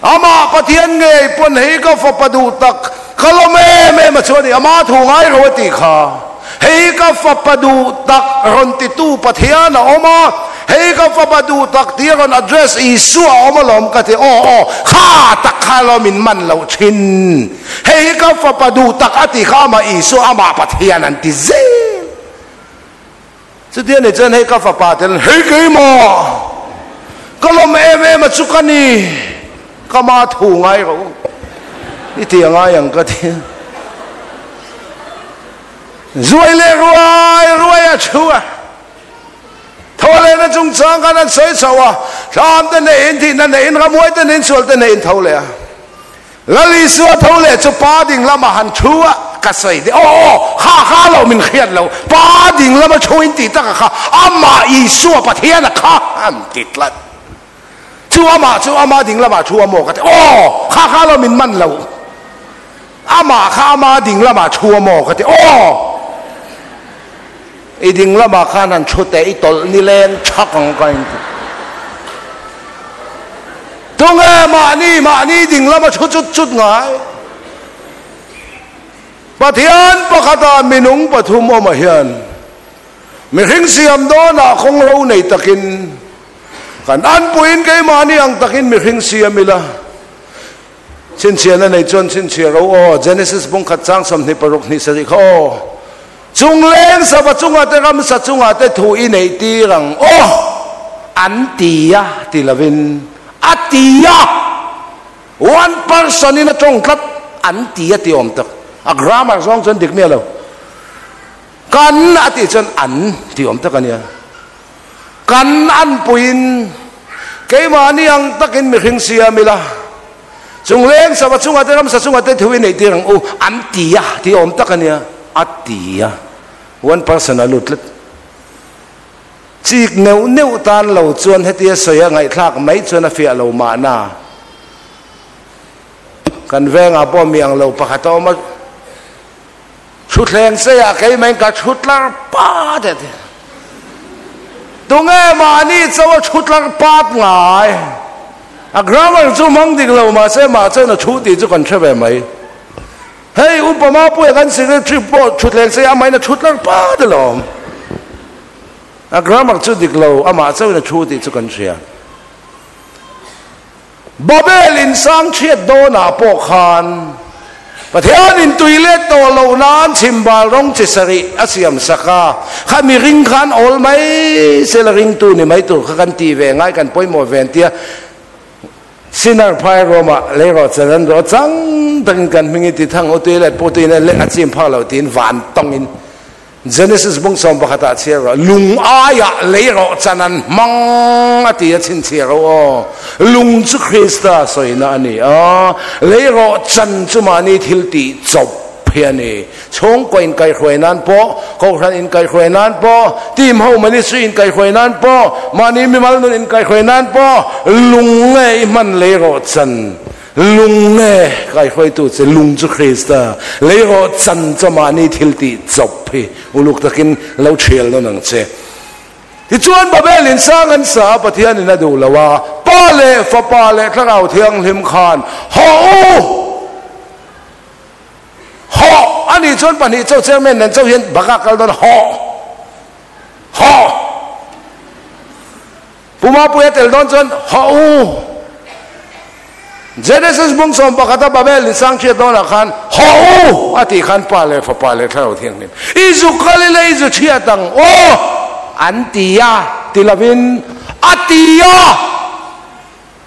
Amah Pathian ngei pawn hei ka fapa duh tak, ka lawm em em a chuan i ama thu ngai ro a tih kha. Hei ka fapa duh tak rawn titu Pathian a awm a, hei ka fapa duh tak tih a rawn address Isua a awm alawm ka ti, aw aw, kha tak kha alawm in man loh thin, hei hi ka fapa duh tak a tih kha amah Isua amah Pathian an ti zel. Chutia ni chuan hei ka fapa te hei keimah ka lawm em em a chu ka ni, ka ma thu ngai ro i ti a ngai ang ka ti. Zuai leh ruai ruai a thu a, tho leh na chungchang khan an sawi chho a, thlam te neihin thihna neihin ramhuai te neihin sual te neihin tho leh a. Lal Isua tho leh chu pa ding lama han thu a, ka sawi deuh, aw aw, kha kha lo min hriat lo, pa ding lama thu in tih taka kha amah Isua Pathian a kha an ti tlat. Chu amah chu ama ding lama thu a maw ka ti, aw, kha kha lo min man lo, amah kha ama ding lama thu a maw ka ti, aw, I ding lamah khan han thu teh i tawlh nileng thak ang ka inti. Tunge mahni mahni ding lama thu chut chut ngai? Pathian pakhata minung pathum awmah hian mihring siam dawnah kawng ro nei takin kan anpuiin keimahni ang takin mihring siam ila. Chhinchhiahna nei chuan chhinchhiah ro aw, Genesis bung khat chang 26 hnih sarih kha aw. Chungleng sava chungah te ramsa chungah te thu i neih tir ang aw, an ti a ti lovin a ti a, one person in a tawng tlat an ti a ti awm tak, a grammar zawng chuan dik miah lo, kan a tih chuan an ti awm tak a nia. Kan anpuiin keimahni ang takin mihring siam ila, chungleng sava chungah te ramsa chungah te thu i neih tir ang u, an ti a, tih awm tak a nia, a ti a. One person a lut tlat. Chik neuh neuh tan lo chuan hetia sawi a ngaihthlak mai chuan a fiah lo mahna. Kan vengah pawh mi ang lo pakhat a awm a. Thutthleng seiah keimahin ka thu tlar pat e ti. Tunge mahni cho a thu tlar pat ngai? A grammar chu hmang dik lo mahse mah chuan a thu tih chu kan hre ve mai. Hei upa Mapuia kan secretary pawh thutthleng seiah amahin a thu tlar pat alawm. A grammar chu dik lo, amah chauhin a thu tih chu kan hria. Babel in sang chhiat dawnah pawh khan Pathianin tui let tawh loh nan chhimbal rawng chi sarih a siam sak a, kha mi ring khan awl mai se la ringtu ni mai tur kha kan tih ve ngai kan pawimawh ve an tia. Sinner phai ruamah leirawh chan an rawh chang takin kan hming i ti thang u tui let pawh tuiin a chim phak loh tiin van tawngin. Genesis bung 11 ah chhiar rawh, lung aiah lei rawh chan an hmang a ti a chhinchhiar ro aw. Lung chu Krista sawina a ni a, lei rawh chan chu mahni thil tih chawp hi a ni. Chhungkaw inkaihhruai nan pawh, kohhran inkaihhruai nan pawh, team ho ministry inkaihhruai nan pawh, mahni mimal nun inkaihhruai nan pawh lung nge i hman lei rawh chan Lung nge kaihruaitu che lung chu Krista, lei rawh chan chu mahni thil tih chawp hi uluk takin lo thial nawn ang che. Tichuan Babel in sang an sa a, Pathian in a duh lo a, Pa leh Fapa leh Thlarau Thianghlim khan hawh u! Hawh! A nih chuan pahnih chauh chairman nen chauh hian baka kal dawn hawh! Hawh! Pu Mapuia tel dawn chuan hawh u! Genesis bung 11 a Babel in sang hriat dawnah khan hawh u! A tih khan Pa leh Fapa leh Thlarau Thianghlim i zu kal ila i zu chhiat ang aw! An ti a, ti lovin a ti a!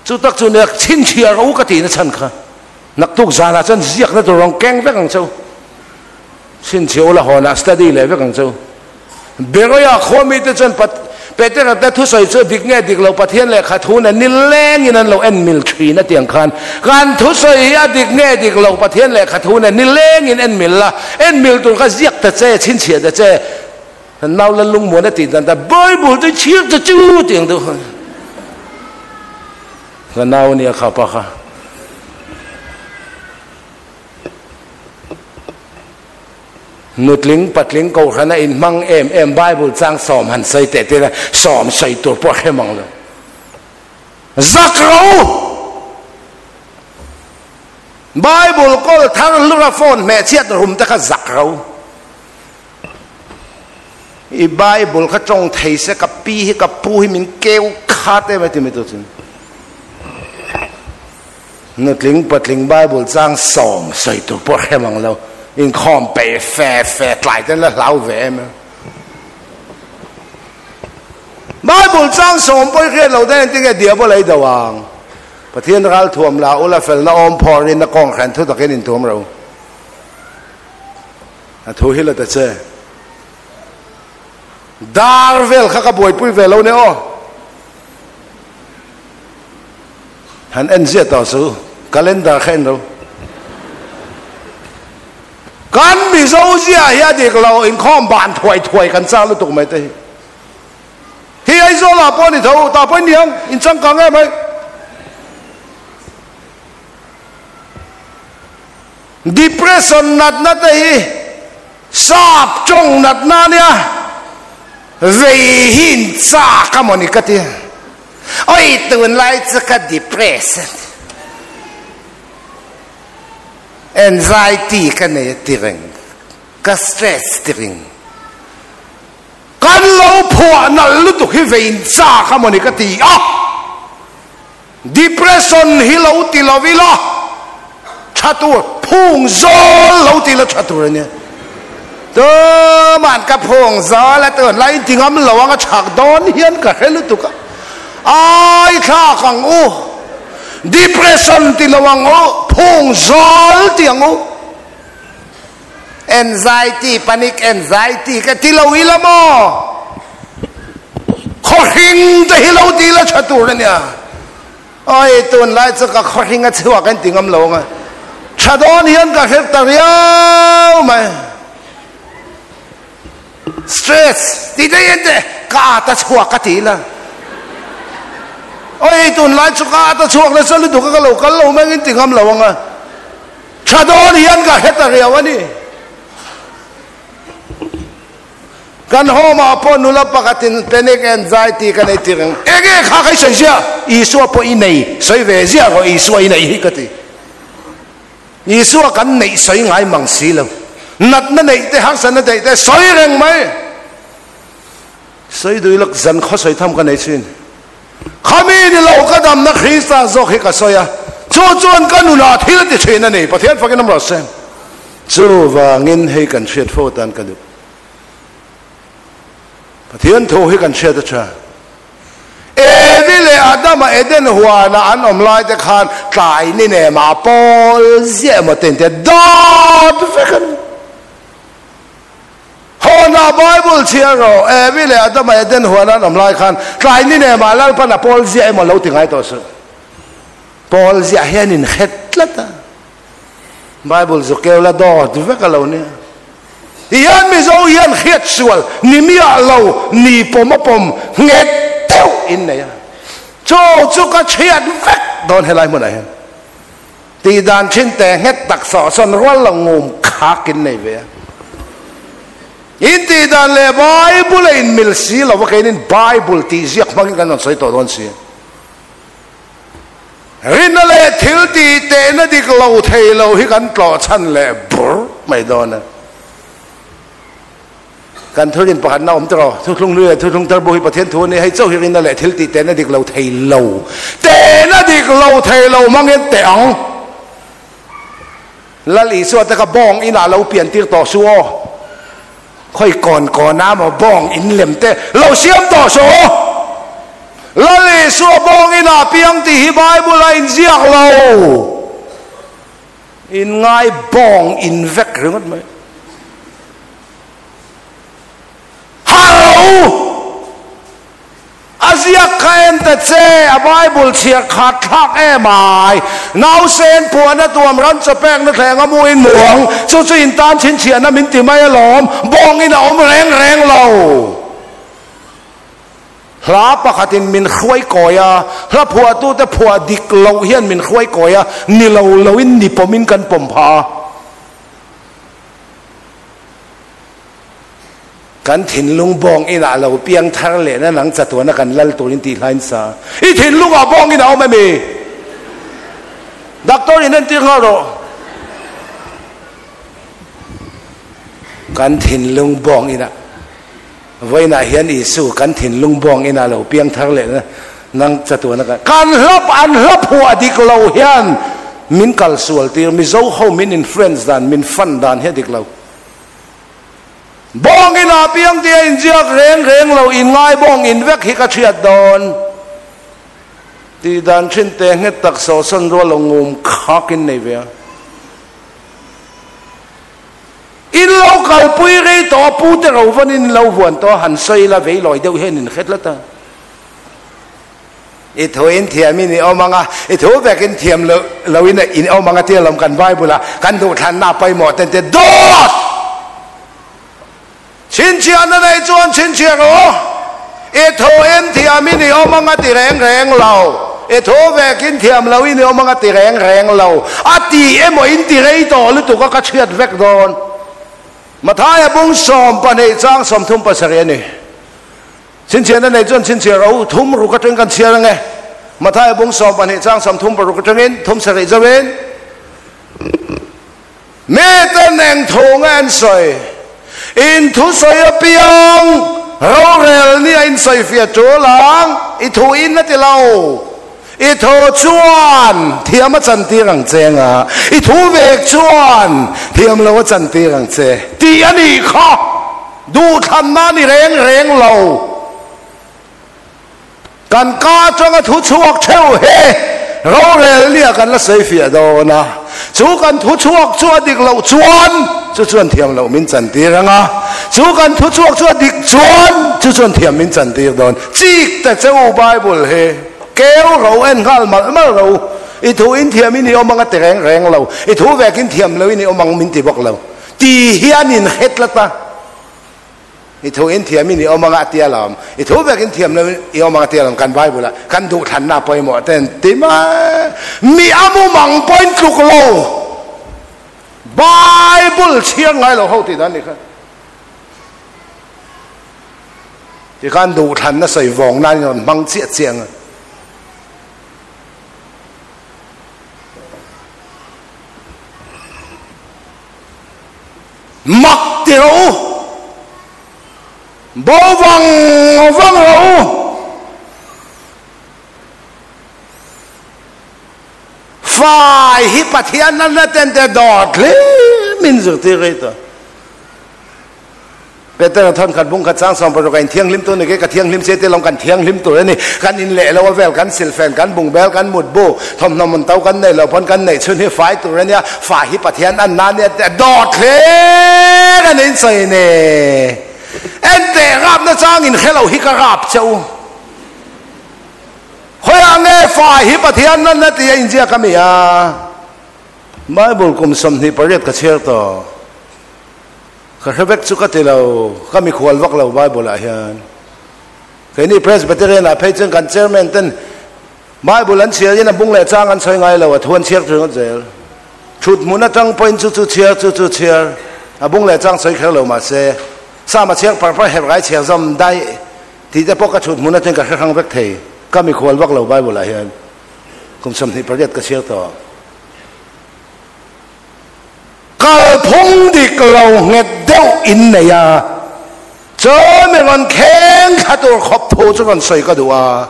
Chu tak chu nia chhinchhiar rawh u ka tihna chhan kha naktuk zanah chuan ziakna tur rawn keng vek ang che u. Chhinchhiah ula hawnah study leh vek ang che u. Beroia khua mite chuan Petera te thusawi chu dik nge dik lo Pathian lehkha thu nen nilengin an lo en mil thin a tiang khan kan thusawi hi a dik nge dik lo Pathian lehkha thu nen nilengin en mil la, en mil tur kha ziak ta che, chhinchhiah ta che, nau la lungmuan a tih dan ta Bible chu chhir ta chu tiang deuh khan ka nau nia kha pa kha. Nutling patling kohhran a inhmang em em Bible chang sawm han sawi teh teh la sawm sawi tur pawh a hre mang lo. Zak ro! Bible kawl thar hlura phone hmeh chhiat rum te kha zak ro. I Bible kha tawng thei se ka pi hi ka pu hi min keu khat em a ti mai tur chu. Nutling patling Bible chang sawm sawi tur pawh hre mang lo, inkhawm peih fe fe tlai ten la hlau ve em em. Bible chang sawm pawh i hriat lo ten engtin nge diabol a i do ang? Pathian ral thuam la ula felna awm phawr in a kawng hran thu takin intuam ro. A thu hi la ta che. Dar vel kha ka buaipui ve lo ne aw. Han en ziah tawh chu calendar kha en lo. Kan Mizo ziah hi a dik lo, inkhawm ban thuai thuai kan chak lutuk mai te hi. Hi Aizawl ah pawh ni tho, tah pawh niang, in changkang em mai. Depression natna te hi sap tawng natna ania, vei hi in chak a mawni ka ti. Oi tunlai chu ka depressed, anxiety ka nei a ti reng, ka stress ti reng. Kan lo phuah nalh lutuk hi vein chak a mawni ka ti a, depression hi lo ti lo ila tha tur, phung zawl lo ti la tha tur a nia. Tuman ka phung zawl a tunlai in ti ngam lo ang a chhak dawn hian ka hre lutuk a, ai thlak ang u, depression ti lo ang u, phung zawl ti ang u, anxiety, panic anxiety ka ti lo ila maw, khawhring te hi lo ti la tha tur a nia. Awi tunlai chu ka khawhring a chhuak an ti ngam lo ang a, tha dawn hian ka hre ta riau mai. Stress ti daih en teh ka at a chhuak ka ti la. Awi tunlai chu ka at a chhuak nasa lutuk a ka lo kal lo mai ang in ti ngam lo ang a, tha dawn hian ka hre ta riau a ni. Kan home ah pawh nula pakhatin panic anxiety ka nei tir ang. Enge kha ka i sawi ziah? Isua pawh i nei sawi ve ziah rawh Isua i neih hi ka ti. Isua kan neih sawi ngai mang si lo. Natna neih te harsatna neih te sawi reng mai. Sawi dui lak zan khaw sawi tham ka nei thin. Khami ni lo ka damna Krista zawk hi ka sawi a, chu chuan ka nunah thil ti thin a ni. Pathian fakin awm rawh se. Chuvangin hei kan hriat fo atan ka duh. Pathian thu hi kan hriat a tha. Evi leh Adama Eden huana an awm lai te khan tlai ni nem ah pawl ziah emaw te in tia dawt vek a ni. Hawnah Bible chhiar rawh, Evi leh Adama Eden huana an awm lai khan tlai ni nemah Lalpan a pawl ziah emaw lo ti ngai tawh suh. Pawl ziah hian in khet tlat a. Bible zu keu la dawt vek a lo nia. Hian Mizo hian hriat sual ni miah lo ni pawm a pawm nghet deuh in nei a. Chu chu ka chhiat vek dawn helai hmunah hian. Tih dan thin te nghet tak sawh sawn rual lo ngum khak in nei ve a. In tih dan leh Bible a in mil si lo va keinin Bible tih ziak hmangin kan rawn sawi tawh dawn si. Rinna leh thil tih tehna dik lo thei lo hi kan tlawh chhan leh bur mai dawn a. Kan thurin pakhatna awm tawh rawh. Thuthlung hlui leh thuthlung thar bu hi Pathian thu a ni. Hei chauh hi rinna leh thil tih tehna dik lo thei lo. Tehna dik lo thei lo hmangin teh ang. Lal Isua te kha bawng inah lo pian tir tawh suh aw. Khawi kawn kawn a maw bawng in lem te lo siam tawh suh aw. Lal Isua bawng inah piang tih hi Bible a inziak lo. In ngai bawng in vek ringawt mai. Harh u! A ziak kha en ta che, a Bible chhiar khat thlak em ai. Nausen puahna tuam ram chaw pekna thleng a muin muang, chu chu in tan chhinchhiahna min ti mai alawm, bawngin a awm reng reng lo. Hla pakhatin min hruai kawi a, hla phuahtute phuah dik loh hian min hruai kawi a, ni lo loin ni pawmin kan pawm phah a. Kan thinlung bawng inah lo piang thar lehna nang chatuana kan lal turin tih hlain sa. I thinlungah bawng in a awm emi? Doctor in entir nghal rawh. Kan thinlung bawng inah Vawiinah hian Isu kan thinlung bawng inah lo piang thar lehna nang chatuana kan kan hlap an hla phuah dik lo hian min kal sual tir Mizo ho min influence dan min fan dan hi a dik lo. Bawng inah piang tia inziak reng reng lo inngai bawng in vek hi ka hriat dawn tih dan thin te nghet tak sawhsawn rual lo ngum khak in nei ve a. In lo kalpui rei tawh a pu te ro vawn in lo vuan tawh a han sawi la vei lawi deuh hian in hre tlat a. I thu in thiam in i awm ang a, i thu vek in thiam lo lo in in awm ang a tia lawm kan Bible ah kan duhthlanna pawimawh ten te dawt! Chhinchhiahna nei chuan chhinchhiah rawh. I thu in thiam in i awm ang a ti reng reng lo. I thu vek in thiam lo in i awm ang a ti reng reng lo. A ti emaw in ti rei tawh lutuk a ka chhiat vek dawn. Mathaia bung 12 chang 37 a ni. Chhinchhiahna nei chuan chhinchhiah rawh u, thum ruk atangin kan chhiar ang e. Mathaia bung 12 chang 36 atangin thum sarih zauhin. Mite neng thu nge an sawi? In thusawi apiang rorel ni a insawifiah tul ang, i thu in a ti lo. I thu chuan thiam a chantir ang che nga, i thu vek chuan thiam lo a chantir ang che tih a nih kha. Duhthlanna a ni reng reng lo. Kan ka atanga thu chhuak theuh he rorel nia kan la sawi fiah dawn a, chu kan thu chhuak chu a dik loh chuan chu chuan thiam loh min chantir ang a, chu kan thu chhuak chu a dik chuan chu chuan thiam min chantir dawn. Chik ta che u Bible hi keu ro en nghal malh malh ro, i thu in thiam in i awm ang a ti reng reng lo, i thu vek in thiam lo in i awm ang min ti bawk lo ti hian in hre tlat a. I thu in thiam in i awm anga tia lawm. I thu vek in thiam lo i awm anga tia lawm. Kan Bible ah kan duhthlanna pawimawh ten ti mai. Mi a mumang pawhin tluk lo. Bible chhiar ngai lo ho tih dan ni kha. Tikhan duhthlanna sawi vawng nan in rawn hmang chiah chiah ang a. Mak ti rawh u, bo vang vang rawh u. Fai hi Pathian a na ten te dawt hlim in zirtir rei tawh. Petera thawn khat bung khat chang 16 a inthianghlim tur ni ke ka thianghlim che te lawng kan thianghlim tur a ni. Kan in leh lo a vel kan silfen kan bung bel kan mut bu thawmhnaw mun to kan nei lo pawn kan neih chhun hi fai tur a nia fa hi Pathian an na nia te dawt hleng a ni in sawi ni. En teh rap na chang in hre lo hi ka rap che u. Khawiah nge fa hi Pathian nan na tih a inziak a mi a? Bible kum 28 ka chhiar tawh. Ka hre vek chu ka ti lo, ka mikhual vak lo Bible ah hian. Keini Presbyterian ah phei chuan kan chairman ten Bible an chhiar in a bung leh chang an sawi ngai lo, a thu an chhiar ringawt zel. Thut hmun atang pawhin chu chu chhiar, chu chu chhiar, a bung leh chang sawi kher lo mahse, Sam a chhiar par par Hebrai chhiar zawm daih tih te pawh ka thut hmun atangin ka hre hrang vek thei. Ka mikhual vak lo Bible ah hian. Kum 28 ka chhiar tawh. Kalphung dik lo nghet deuh in nei a, chuan mi rawn kheng thla tur khawp thu chu rawn sawi ka duh a,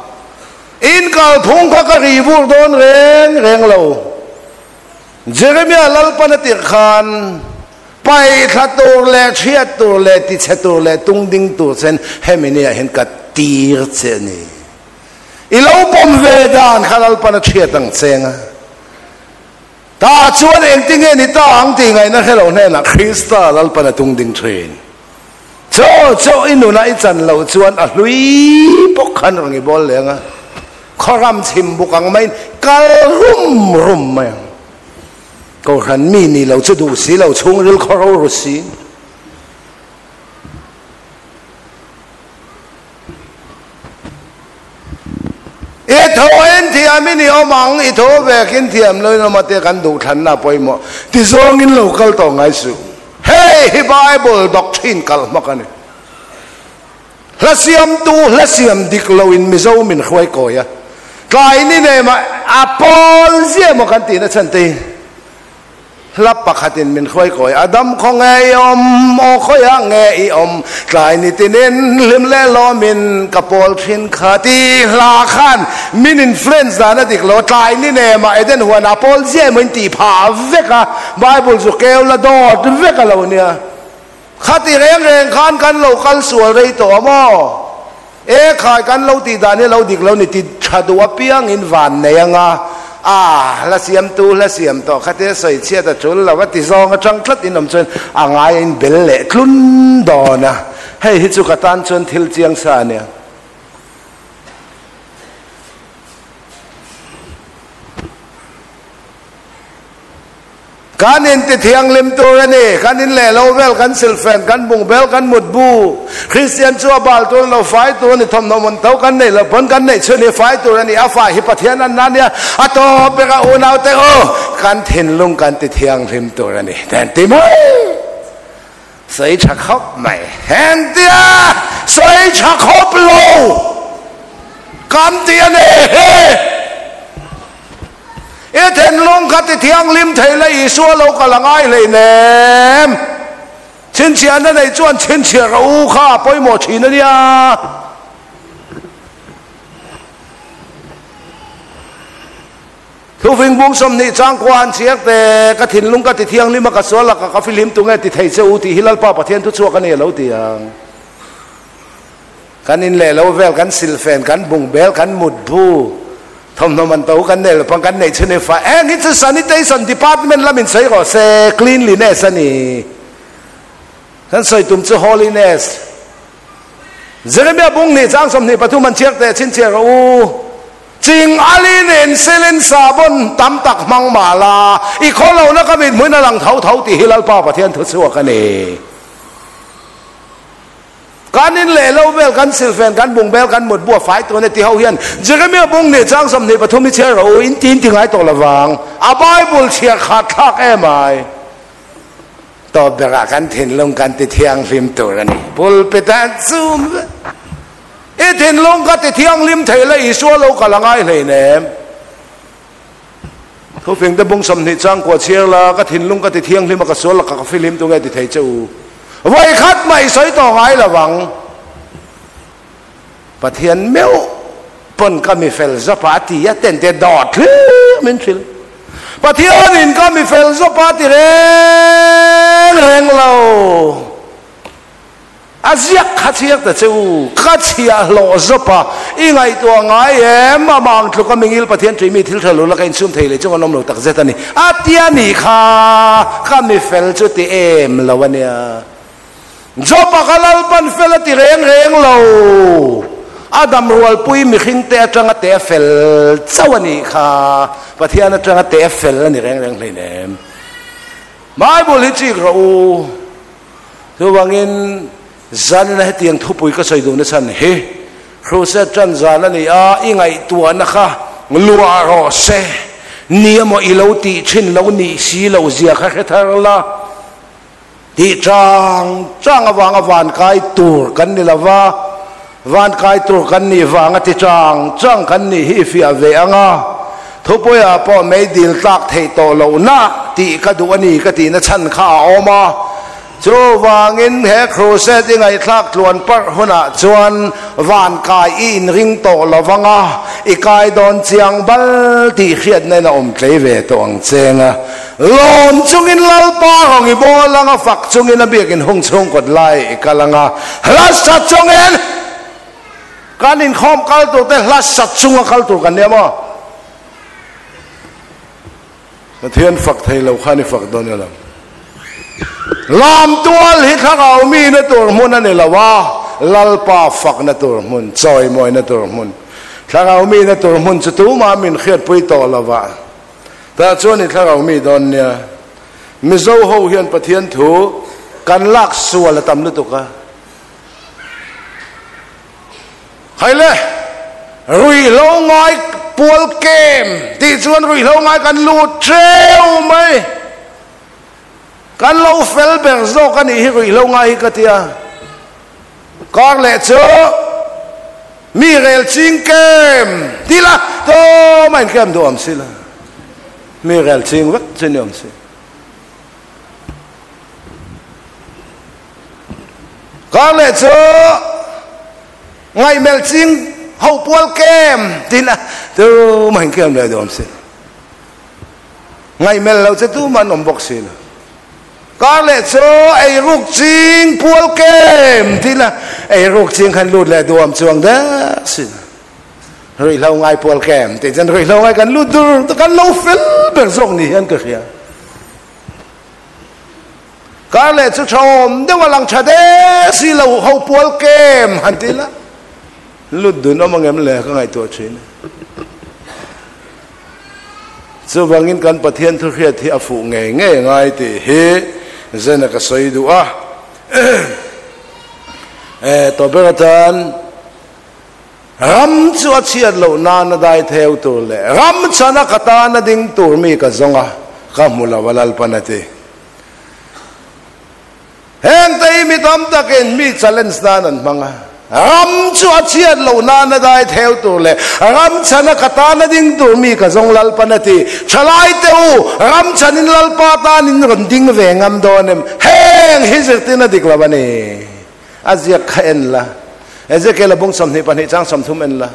in kalphung kha ka ri vur dawn reng reng lo. Jeremia Lalpan a tirh khan paih thla tur leh chhiat tur leh tichhe tur leh tung ding tur chen hemi ni ah hian ka tir che a ni. I lo pawm ve dan kha Lalpan a chhiat ang cheng a. Tah chuan engtinge ni ta ang tih ngaihna hre lo hnenah Krista Lalpan a tung ding thin. Chaw chaw i nunah i chan loh chuan a hlui bawk khan rawn i bawl leng a, khawram chhim buk ang maiin kal rum rum mai ang. Kohhran mi ni lo chu duh si lo, chhungril khaw ro ru si. I tho en thiam in i awm ang, i tho vek in thiam lo in awm a tia kan duh thlanna a pawimawh. Ti zawngin lo kal tawh ngai suh. Hei hi Bible doctrine kal hmak a ni. Hla siamtu hla siam dik lo in Mizo min hruai kawi a. Tlai ni nem a a pawl zia maw kan tihna chhan te hi. Hla pakhatin min hruai kawi a dam khaw nge i awm, aw khawiah nge i awm, tlai ni tinin hlim leh lawmin ka pawl thin kha ti hla khan min influence dan a dik lo, tlai ni nemah Eden huanah pawl ziah emaw in tih phah vek a, Bible chu keu la dawt vek a lo nia. Khati reng reng khan kan lo kal sual rei tawh a maw? E khai kan lo tih dan hi lo dik lo ni ti tha duh apiangin van nei anga a hla siamtu hla siam tawh khatia sawi chhiat a tul lo a ti zawng atang tlat in awm chuan a ngai a in bel leh tlun dawn a, hei hi chu ka tan chuan thil chiang sa a nia. Kan inti thianghlim tur a ni. Kan in leh lo vel, kan silfen, kan bung bel, kan mut bu. Kristian chu a bal tur a ni lo, fai tur a ni, thawmhnaw mun tho kan neih lo pawn kan neih chhun hi fai tur a ni. A fai hi Pathian an na nia, a tawp bik a unau te u, kan thinlung kan ti thianghlim tur a ni. Ten ti mai. Sawi tha khawp mai. Hengtia sawi tha khawp lo kan ti a ni hi. I thinlung kha ti thianghlim thei la Isua lo kal a ngai hleinem. Chhinchhiahna nei chuan chhinchhiah rawh u kha a pawimawh thin a nia. Thufing bung 20 changkua han chhiar te, ka thinlung ka ti thianghlim a, ka sual lakah ka fihlim tu nge ti thei che u tih hi Lalpa Pathian thu chhuak a ni a lo ti ang. Kan in leh lo vel, kan silfen, kan bung bel, kan mut bu, thawmhnaw man to kan nei lo pang kan neih chhun hi fa eng hi chu sanitation department lamin sawi rawh se, cleanliness a ni. Kan sawi tum chu holiness. Jeremia bung hnih chang 23 an chhiar teh chhinchhiah rawh u. Ching alin in silin sabon tam tak hmang mah la, i khaw lohna ka mit hmuin a lang tho tho tih hi Lalpa Pathian thu chhuak a ni. Kan in leh lo vel, kan silfen, kan bung bel, kan mut bu a fai tun e ti ho hian Jeremia bung hnih chang 23 i chhiar rawh u, in ti in ti ngai tawh lovang. A Bible chhiar khat thlak em ai. Tawp berah kan thinlung kan ti thianghlim tur a ni. Pulpit ah zoom vek. I thinlung ka ti thianghlim thei la Isua lo kal a ngai hleinem. Thufing te bung 20 changkua chhiar la, ka thinlung ka ti thianghlim a ka sual lakah ka fihlim tu nge ti thei che u. Vawi khat mah i sawi tawh ngai lo ang. Pathian meuh pawn ka mi fel zawpa a ti a, ten te dawt hlim min hrilh. Pathianin ka mi fel zawpa a ti reng reng lo. A ziak kha chhiar ta che u, ka chhiahhlawh zawp a, i ngaihtuah ngai em? A mang tluk a mingil Pathian ṭui mi thil ṭha lo la ka insum thei leh chung an awm lo tak zet a ni. A tia nih kha ka mi fel chu ti em lo a nia. Job-a kha Lalpan fel a ti reng reng lo. A dam rualpui mihringte aṭanga teh a fel chauh a nih kha. Pathian aṭanga teh a fel a ni reng reng hleinem. Bible hi chik rawh u. Chuvangin, zanina hetiang thupui ka sawi duhna chhan hi Crusade ṭan zan a ni a, i ngaihtuahna kha luah rawh se, ni emaw i lo tih ṭhin lo nih si loh zia kha hre thar la, tih chang chang avanga van kai tur kan ni lo va, van kai tur kan nih vanga ti chang chang kan nih hi i fiah ve ang a, thupuiah pawh meidil tlak theih tawh lohna tih ka duh a ni ka tihna chhan kha a awm a. Chuvangin he crusade i ngaihthlak tluan parh hunah chuan van kai i inring tawh lo vang a, i kai dawn chiang bal tih hriatna in a awm tlei ve tawh ang cheng a. Lawm chungin Lalpa rawng i bawl ang a, fak chungin a biakin hung chhung kawt lai i kal ang a, hla sat chungin kan inkhawm kal tur te hla sat chunga kal tur kan nia maw? Pathian fak thei lo khan i fak dawn elo? Lamtual hi thlarau mihna tur hmun a ni lo a, Lalpa fakna tur hmun, chawimawina tur hmun. Thlarau mihna tur hmun chu tumah min hriatpui tawh lo va, tah chuan i thlarau mi dawn nia. Mizo ho hian Pathian thu kan lak sual a tam lutuk a. Haile, ruihhlo ngai pual kem tih chuan ruihhlo ngai kan lut ṭeu mai. Kan lo fel ber zawk a nih hi ruihhlo ngai hi ka tia. Kar leh chu mi rel ching kem ti la tum a inkem duh awm si la. Mi rel ching vek chu ni awm si. Kar leh chu ngaihmelh ching ho pual kem ti la tum a inkem leh duh awm si. Ngaihmelh lo che tum an awm bawk si lo. Kar leh chu eiruk ching pual kem ti la eiruk ching khan lut leh duam chuang der si lo. Ruihhlo ngai pual kem tih chuan ruihhlo ngai kan lut dur kan lo fel ber zawk ni hian ka hria. Kar leh chu thawm deuh a lang tha der si lo ho pual kem han ti la lut dun awm angem le ka ngaihtuah thin. Chuvangin kan Pathian thuhriat hi a fuh ngei ngei ngai tih hi Zena ka sawi duh a. E, tawh ber atan ram chu a chhiat loh nan a dai theu tur leh ram chana ka tan a ding tur mi ka zawng a, ka hmu lo a Lalpan a ti. Heng te hi mi tam takin mi challenge nan an hmang a, ram chu a chhiat loh nana dai theu tur leh ram chhana ka tana ding tur mi ka zawng Lalpan a ti. Thalai te u, ram chhanin Lalpa tanin rawn ding ve ngam dawn em? Heng hi zirtirna dik lo a ni. A ziak kha en la. Ezekiel a bung 22 chang 30 en la.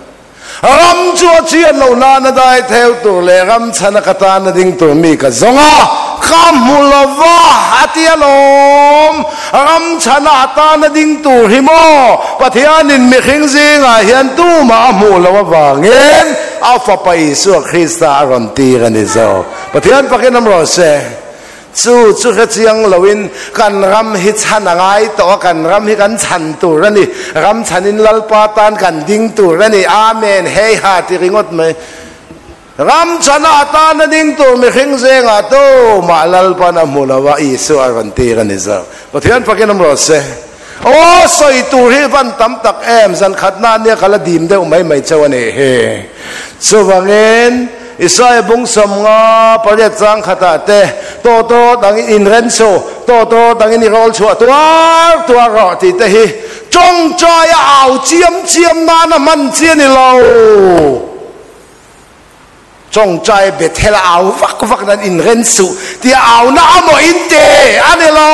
Ram chu a chhiat loh nana dai theu tur leh ram chhana ka tana ding tur mi ka zawng a, ka hmu lo va, a ti alawm. Ram chhana a tana ding tur hi maw? Pathianin mihring zingah hian tumah a hmuh loh avangin a Fapa Isua Krista a rawn tir a ni zawk. Pathian pakin awm rawh se. Chu chu hre chiang loin kan ram hi chhan a ngai tawh a, kan ram hi kan chhan tur a ni, ram chhanin Lalpa tan kan ding tur a ni, Amen, hei ha ti ringawt mai. Ram chhana a tan a ding tur mihring zengah tumah Lalpan a hmu lo a, Isua a rawn tir a ni zawk. Pathian fakin awm rawh se. Aw, sawi tur hi van tam tak em, zan khatna ania ka la dim deuh mai mai cheu a nih hi. Chuvangin, Isaia bung 58 chang khatah te, Taw taw dangin inren su, taw taw dangin i rawl chhuah tuar tuar rawh tih te hi tawngtaia au chiam chiam nana hman chi a ni lo. Tawngtai Bethel a au vak vak nan inren suh tih a au na a maw in te a ni lo,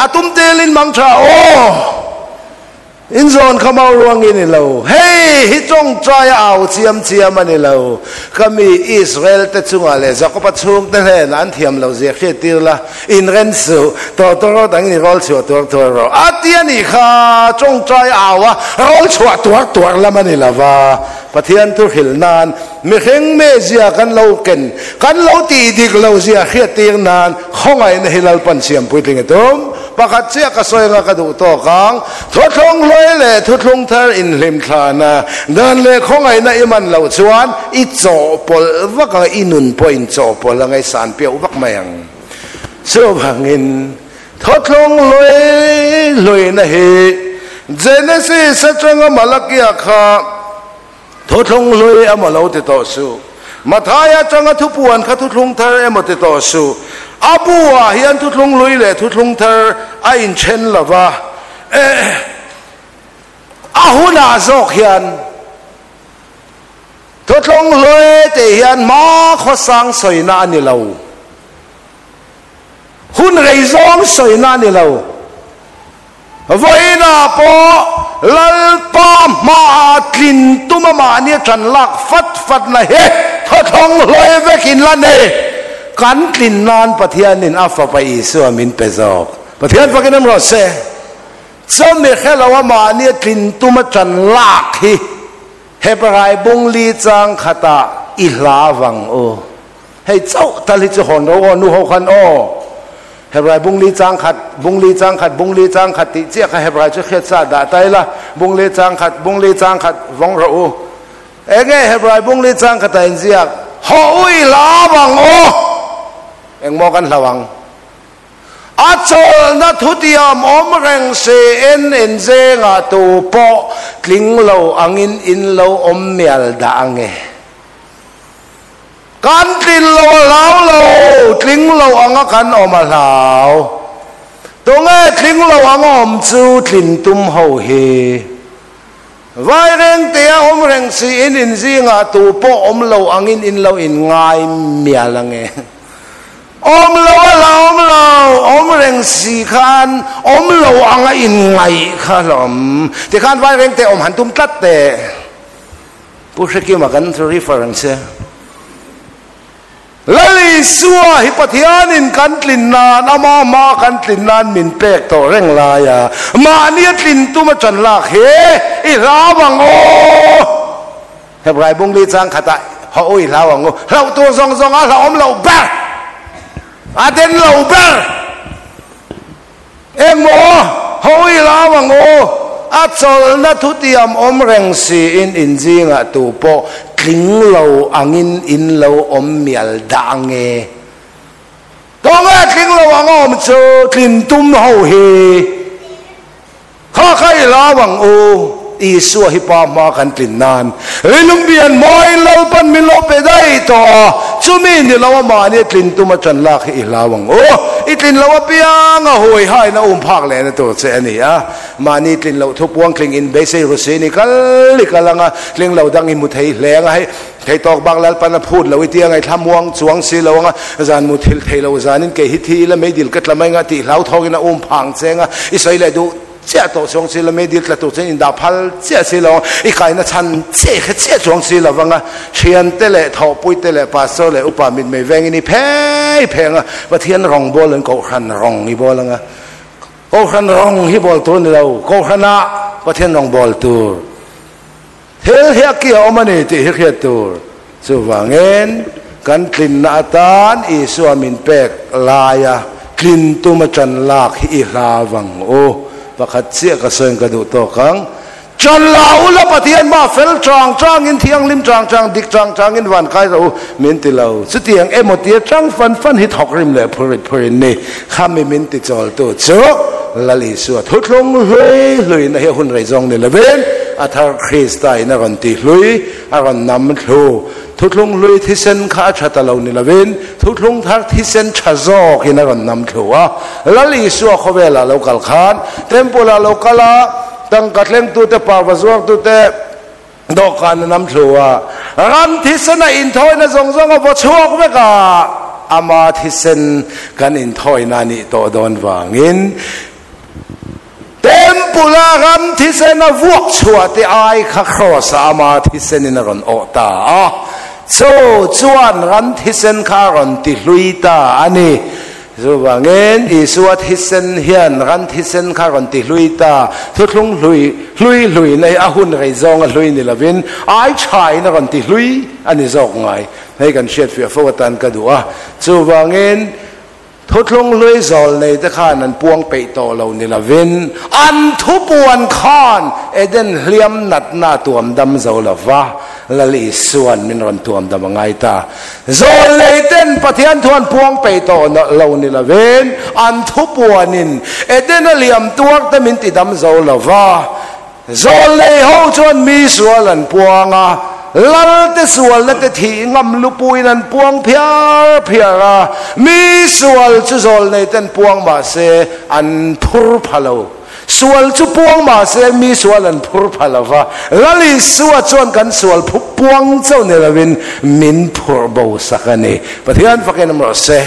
a tum telin mang tha aw. In zawn kha mau ruang i ni lo. Hei hi tawngtai a au chiam chiam a ni lo. Ka mi Israel te chungah leh Jakoba chhungte hnenah an thiam lo zia hriat tir la, in ren suh, tawtawrawt angin i rawl chhuah tuar tuar rawh. A ti a nih kha, tawngtai a au a, rawl chhuah tuar tuar lam a ni lo va. Pathian thu hrilh nan mihring mezia kan lo ken, kan lo tih dik lo zia hriat tir nan khawngaihna hi Lalpan siam puitling a tum. Pakhat chiah ka sawi anga ka duh tawk ang, thuthlung hlui leh thuthlung thar inhlim thlana dan leh khawngaihna i man loh chuan i chawhpawlh vak ang, i nun pawh in chawhpawlh ang, i san piauh vak mai ang. Chuvangin thuthlung hlui hluina hi Genesis atanga Malakia kha Thuthlung hlui emaw lo ti tawh suh. Matthai atanga thupuan kha thuthlung thar emaw ti tawh suh. A bu-ah hian thuthlung hlui leh thuthlung thar a inthen lo va, a hunah zawk hian thuthlung hlui tih hian hma khawsang sawina a ni lo. Hun rei zawng sawina a ni lo. Vawiinah pawh Lalpa hmaah tlin tum a mahni a ṭan lak fat fatna hi thawthlawng hlawi vekin la nei. Kan tlin nan Pathianin a Fapa Isua min pe zawk. Pathian fakin awm rawh se. Chawmi hre lo a mahni a tlin tum a ṭan lak hi Hebrai bung li chang khatah i hla vang u. Hei chauh tal hi chu hawn ro aw nu ho khan aw. Hebrai bung li chang khat, bung li chang khat, bung li chang khat tih chiah kha Hebrai chu hriat sa dah ta ila, bung li chang khat, bung li chang khat vawng rawh u. Enge Hebrai bung li chang khat a inziak? Haw u i la vang aw. Engmaw kan hlau ang? A chawlhna thutiam awm reng se en en zengah tu pawh tling lo angin in lo awm mial dah ange. Kan tlin lo a hlau lo, tling lo anga kan awm a hlau. Tunge tling lo anga awm chu tlin tum ho hi? Vai reng tea awm reng siin in zingah tu pawh awm lo angin in lo in ngai mial ange. Awm lo a hla awm lo, awm reng si khan awm lo anga in ngaih kha hlawm. Tikhan vai reng te awm han tum tlat teh. Pu Hrekima kan refer ang che. Lal Isua hi Pathianin kan tlin nan, ama hma kan tlin nan min pek tawh reng lai a, mahni a tlin tum a ṭan lak hi i hlau ang aw. Hebrai bung li chang khatah haw u i hlau ang u. Hlauh tur zawng zawng a hlauhawm loh ber, a den lo ber. Engmaw? Hawi lau ang u! A chawlhna thutiam awm reng siin in zingah tu pawh tling lo angin in lo awm mial dah nge? Tunge tling lo ang awm chu tlin tum ho hi? Kha kha i lau ang u, Isua hi Pa hma kan tlin nan rilungbian mawiin Lalpan min lo pe daih tawh a, chumi ni lo a mahni a tlin tum a ṭan lak hi i hlau ang u. I tlin lo apiang a huai hain a um phak lehna tur che a ni a, mahni tlin loh thu puangtling in beisei ru si ni kal i kal ang a, tling lo dang i hmu thei hle ang a, hei thei tawk bak Lalpan a phut lo i tia ngaihthla muang chuang si lo ang a, zan mu thil thei lo zanin kei hi thi ila meidil ka tla mai ang a tih hlau thawkin a um phang cheng a, i sawi leh duh. Chiah tawh chuang si lo, meidil tla tur chuan indah phal chiah si lo, i kaina chhan chiah i hre chiah chuang si lo vang a, thiante leh thawhpuite leh pastor leh upa mitmei vengin i phei pheng a, Pathian rawng bawl an kohhran rawng i bawl ang a, kohhran rawng hi bawl tur a ni lo, kohhranah Pathian rawng bawl tur thil hi a ki a awm a ni tih hi hriat tur. Chuvangin kan tlinna atan Isua min pek laia tlin tum a ṭan lak hi i hla vang u. Pakhat chiah ka sawiin ka duh tawk ang. Ṭan la u la Pathian mah fel ṭang ṭangin thianghlim ṭang ṭang dik ṭang ṭangin van kai rawh u min ti lo. Chutiang emaw tia ṭang fan fan hi thawk rim leh phurit phurin ni. Khami min ti chawltu chu Lal Isua thuthlung hlui hluina hi a hun rei zawng ni lovin a thar Krista in a rawn ti hlui. A rawn nam thlu. Thuthlung hlui thisen kha a tha ta lo ni lovin, thuthlung thar thisen tha zawkin a rawn nam thlu a. Lal Isua khawvelah lo kal khan, Temple-ah lo kal a, tangka thlengtute, parva zuartute dawhkan a nam thlu a. Ram thisen a inthawina zawng zawng a vaw chhuak vek a, ama thisen kan inthawina a nih tawh dawn vangin, Temple. Temple-a ram thisena vuak chhuah te ai kha Kraws-ah ama thisenin a rawn awh ta a. Chu chuan ram thisen kha a rawn ti hlui ta a ni. Chuvangin, Isua thisen hian ran thisen kha rawn ti hlui ta, thuthlung hlui, hlui hluina hi a hun rei zawnga hlui ni lovin, ai thain a rawn ti hlui a ni zawk ngai. Hei kan hriatfiah fo atan ka duh a. Chuvangin, thuthlung hlui zawl nei te khan an puang peih tawh lo ni lovin, an thupuan khan Eden hliam natna a tuam dam zo lo va, Lal Isua'n min rawn tuam dam a ngai ta. Zawlnei ten Pathian thu an puang peih tawh lo ni lovin an thupuanin Edena liam tuar te min ti dam zo lo va. Zawlnei ho chuan mi sual an puang a, lal te sualna te thih ngam lupuiin an puang phiar phiar a. Mi sual chu zawlnei ten puang mah se an phur pha lo. Sual chu puang mah se mi sual an phur pha lo va, Lal Isua chuan kan sual phu puang chauh ni lovin min phurh bo sak a ni. Pathian fakin awm rawh se.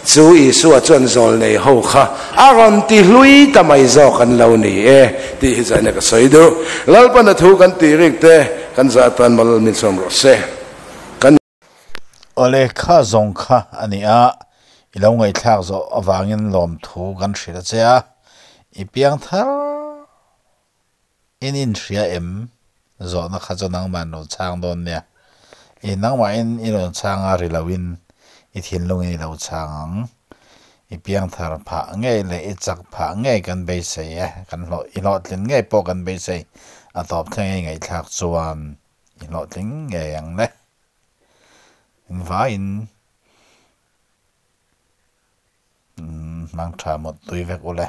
Chu Isua chuan zawl nei ho kha a rawn ti hlui ta mai zawk an lo ni e tih hi zaina ka sawi duh. Lalpana thu kan tih rik te kan zah atan mal min sawm rawh se. Kan.
Awle kha zawng kha a ni a, i lo ngaihthlak zawh avangin lawmthu kan hrilh a che a, i piang thar in inhria em? Zawhna kha chu nangmah an lo chhang dawn nia, i nangmahin i rawn chhang a ri loin i thinlungin i lo chhang ang, i piang thar phah ngei leh i chak phah ngei kan beisei e, kan hlawh i hlawhtlin ngei pawh kan beisei, a tawp thleng i ngaihthlak chuan i hlawhtling ngei ang le. Engvaiin hmang tha mawt tui vek u le.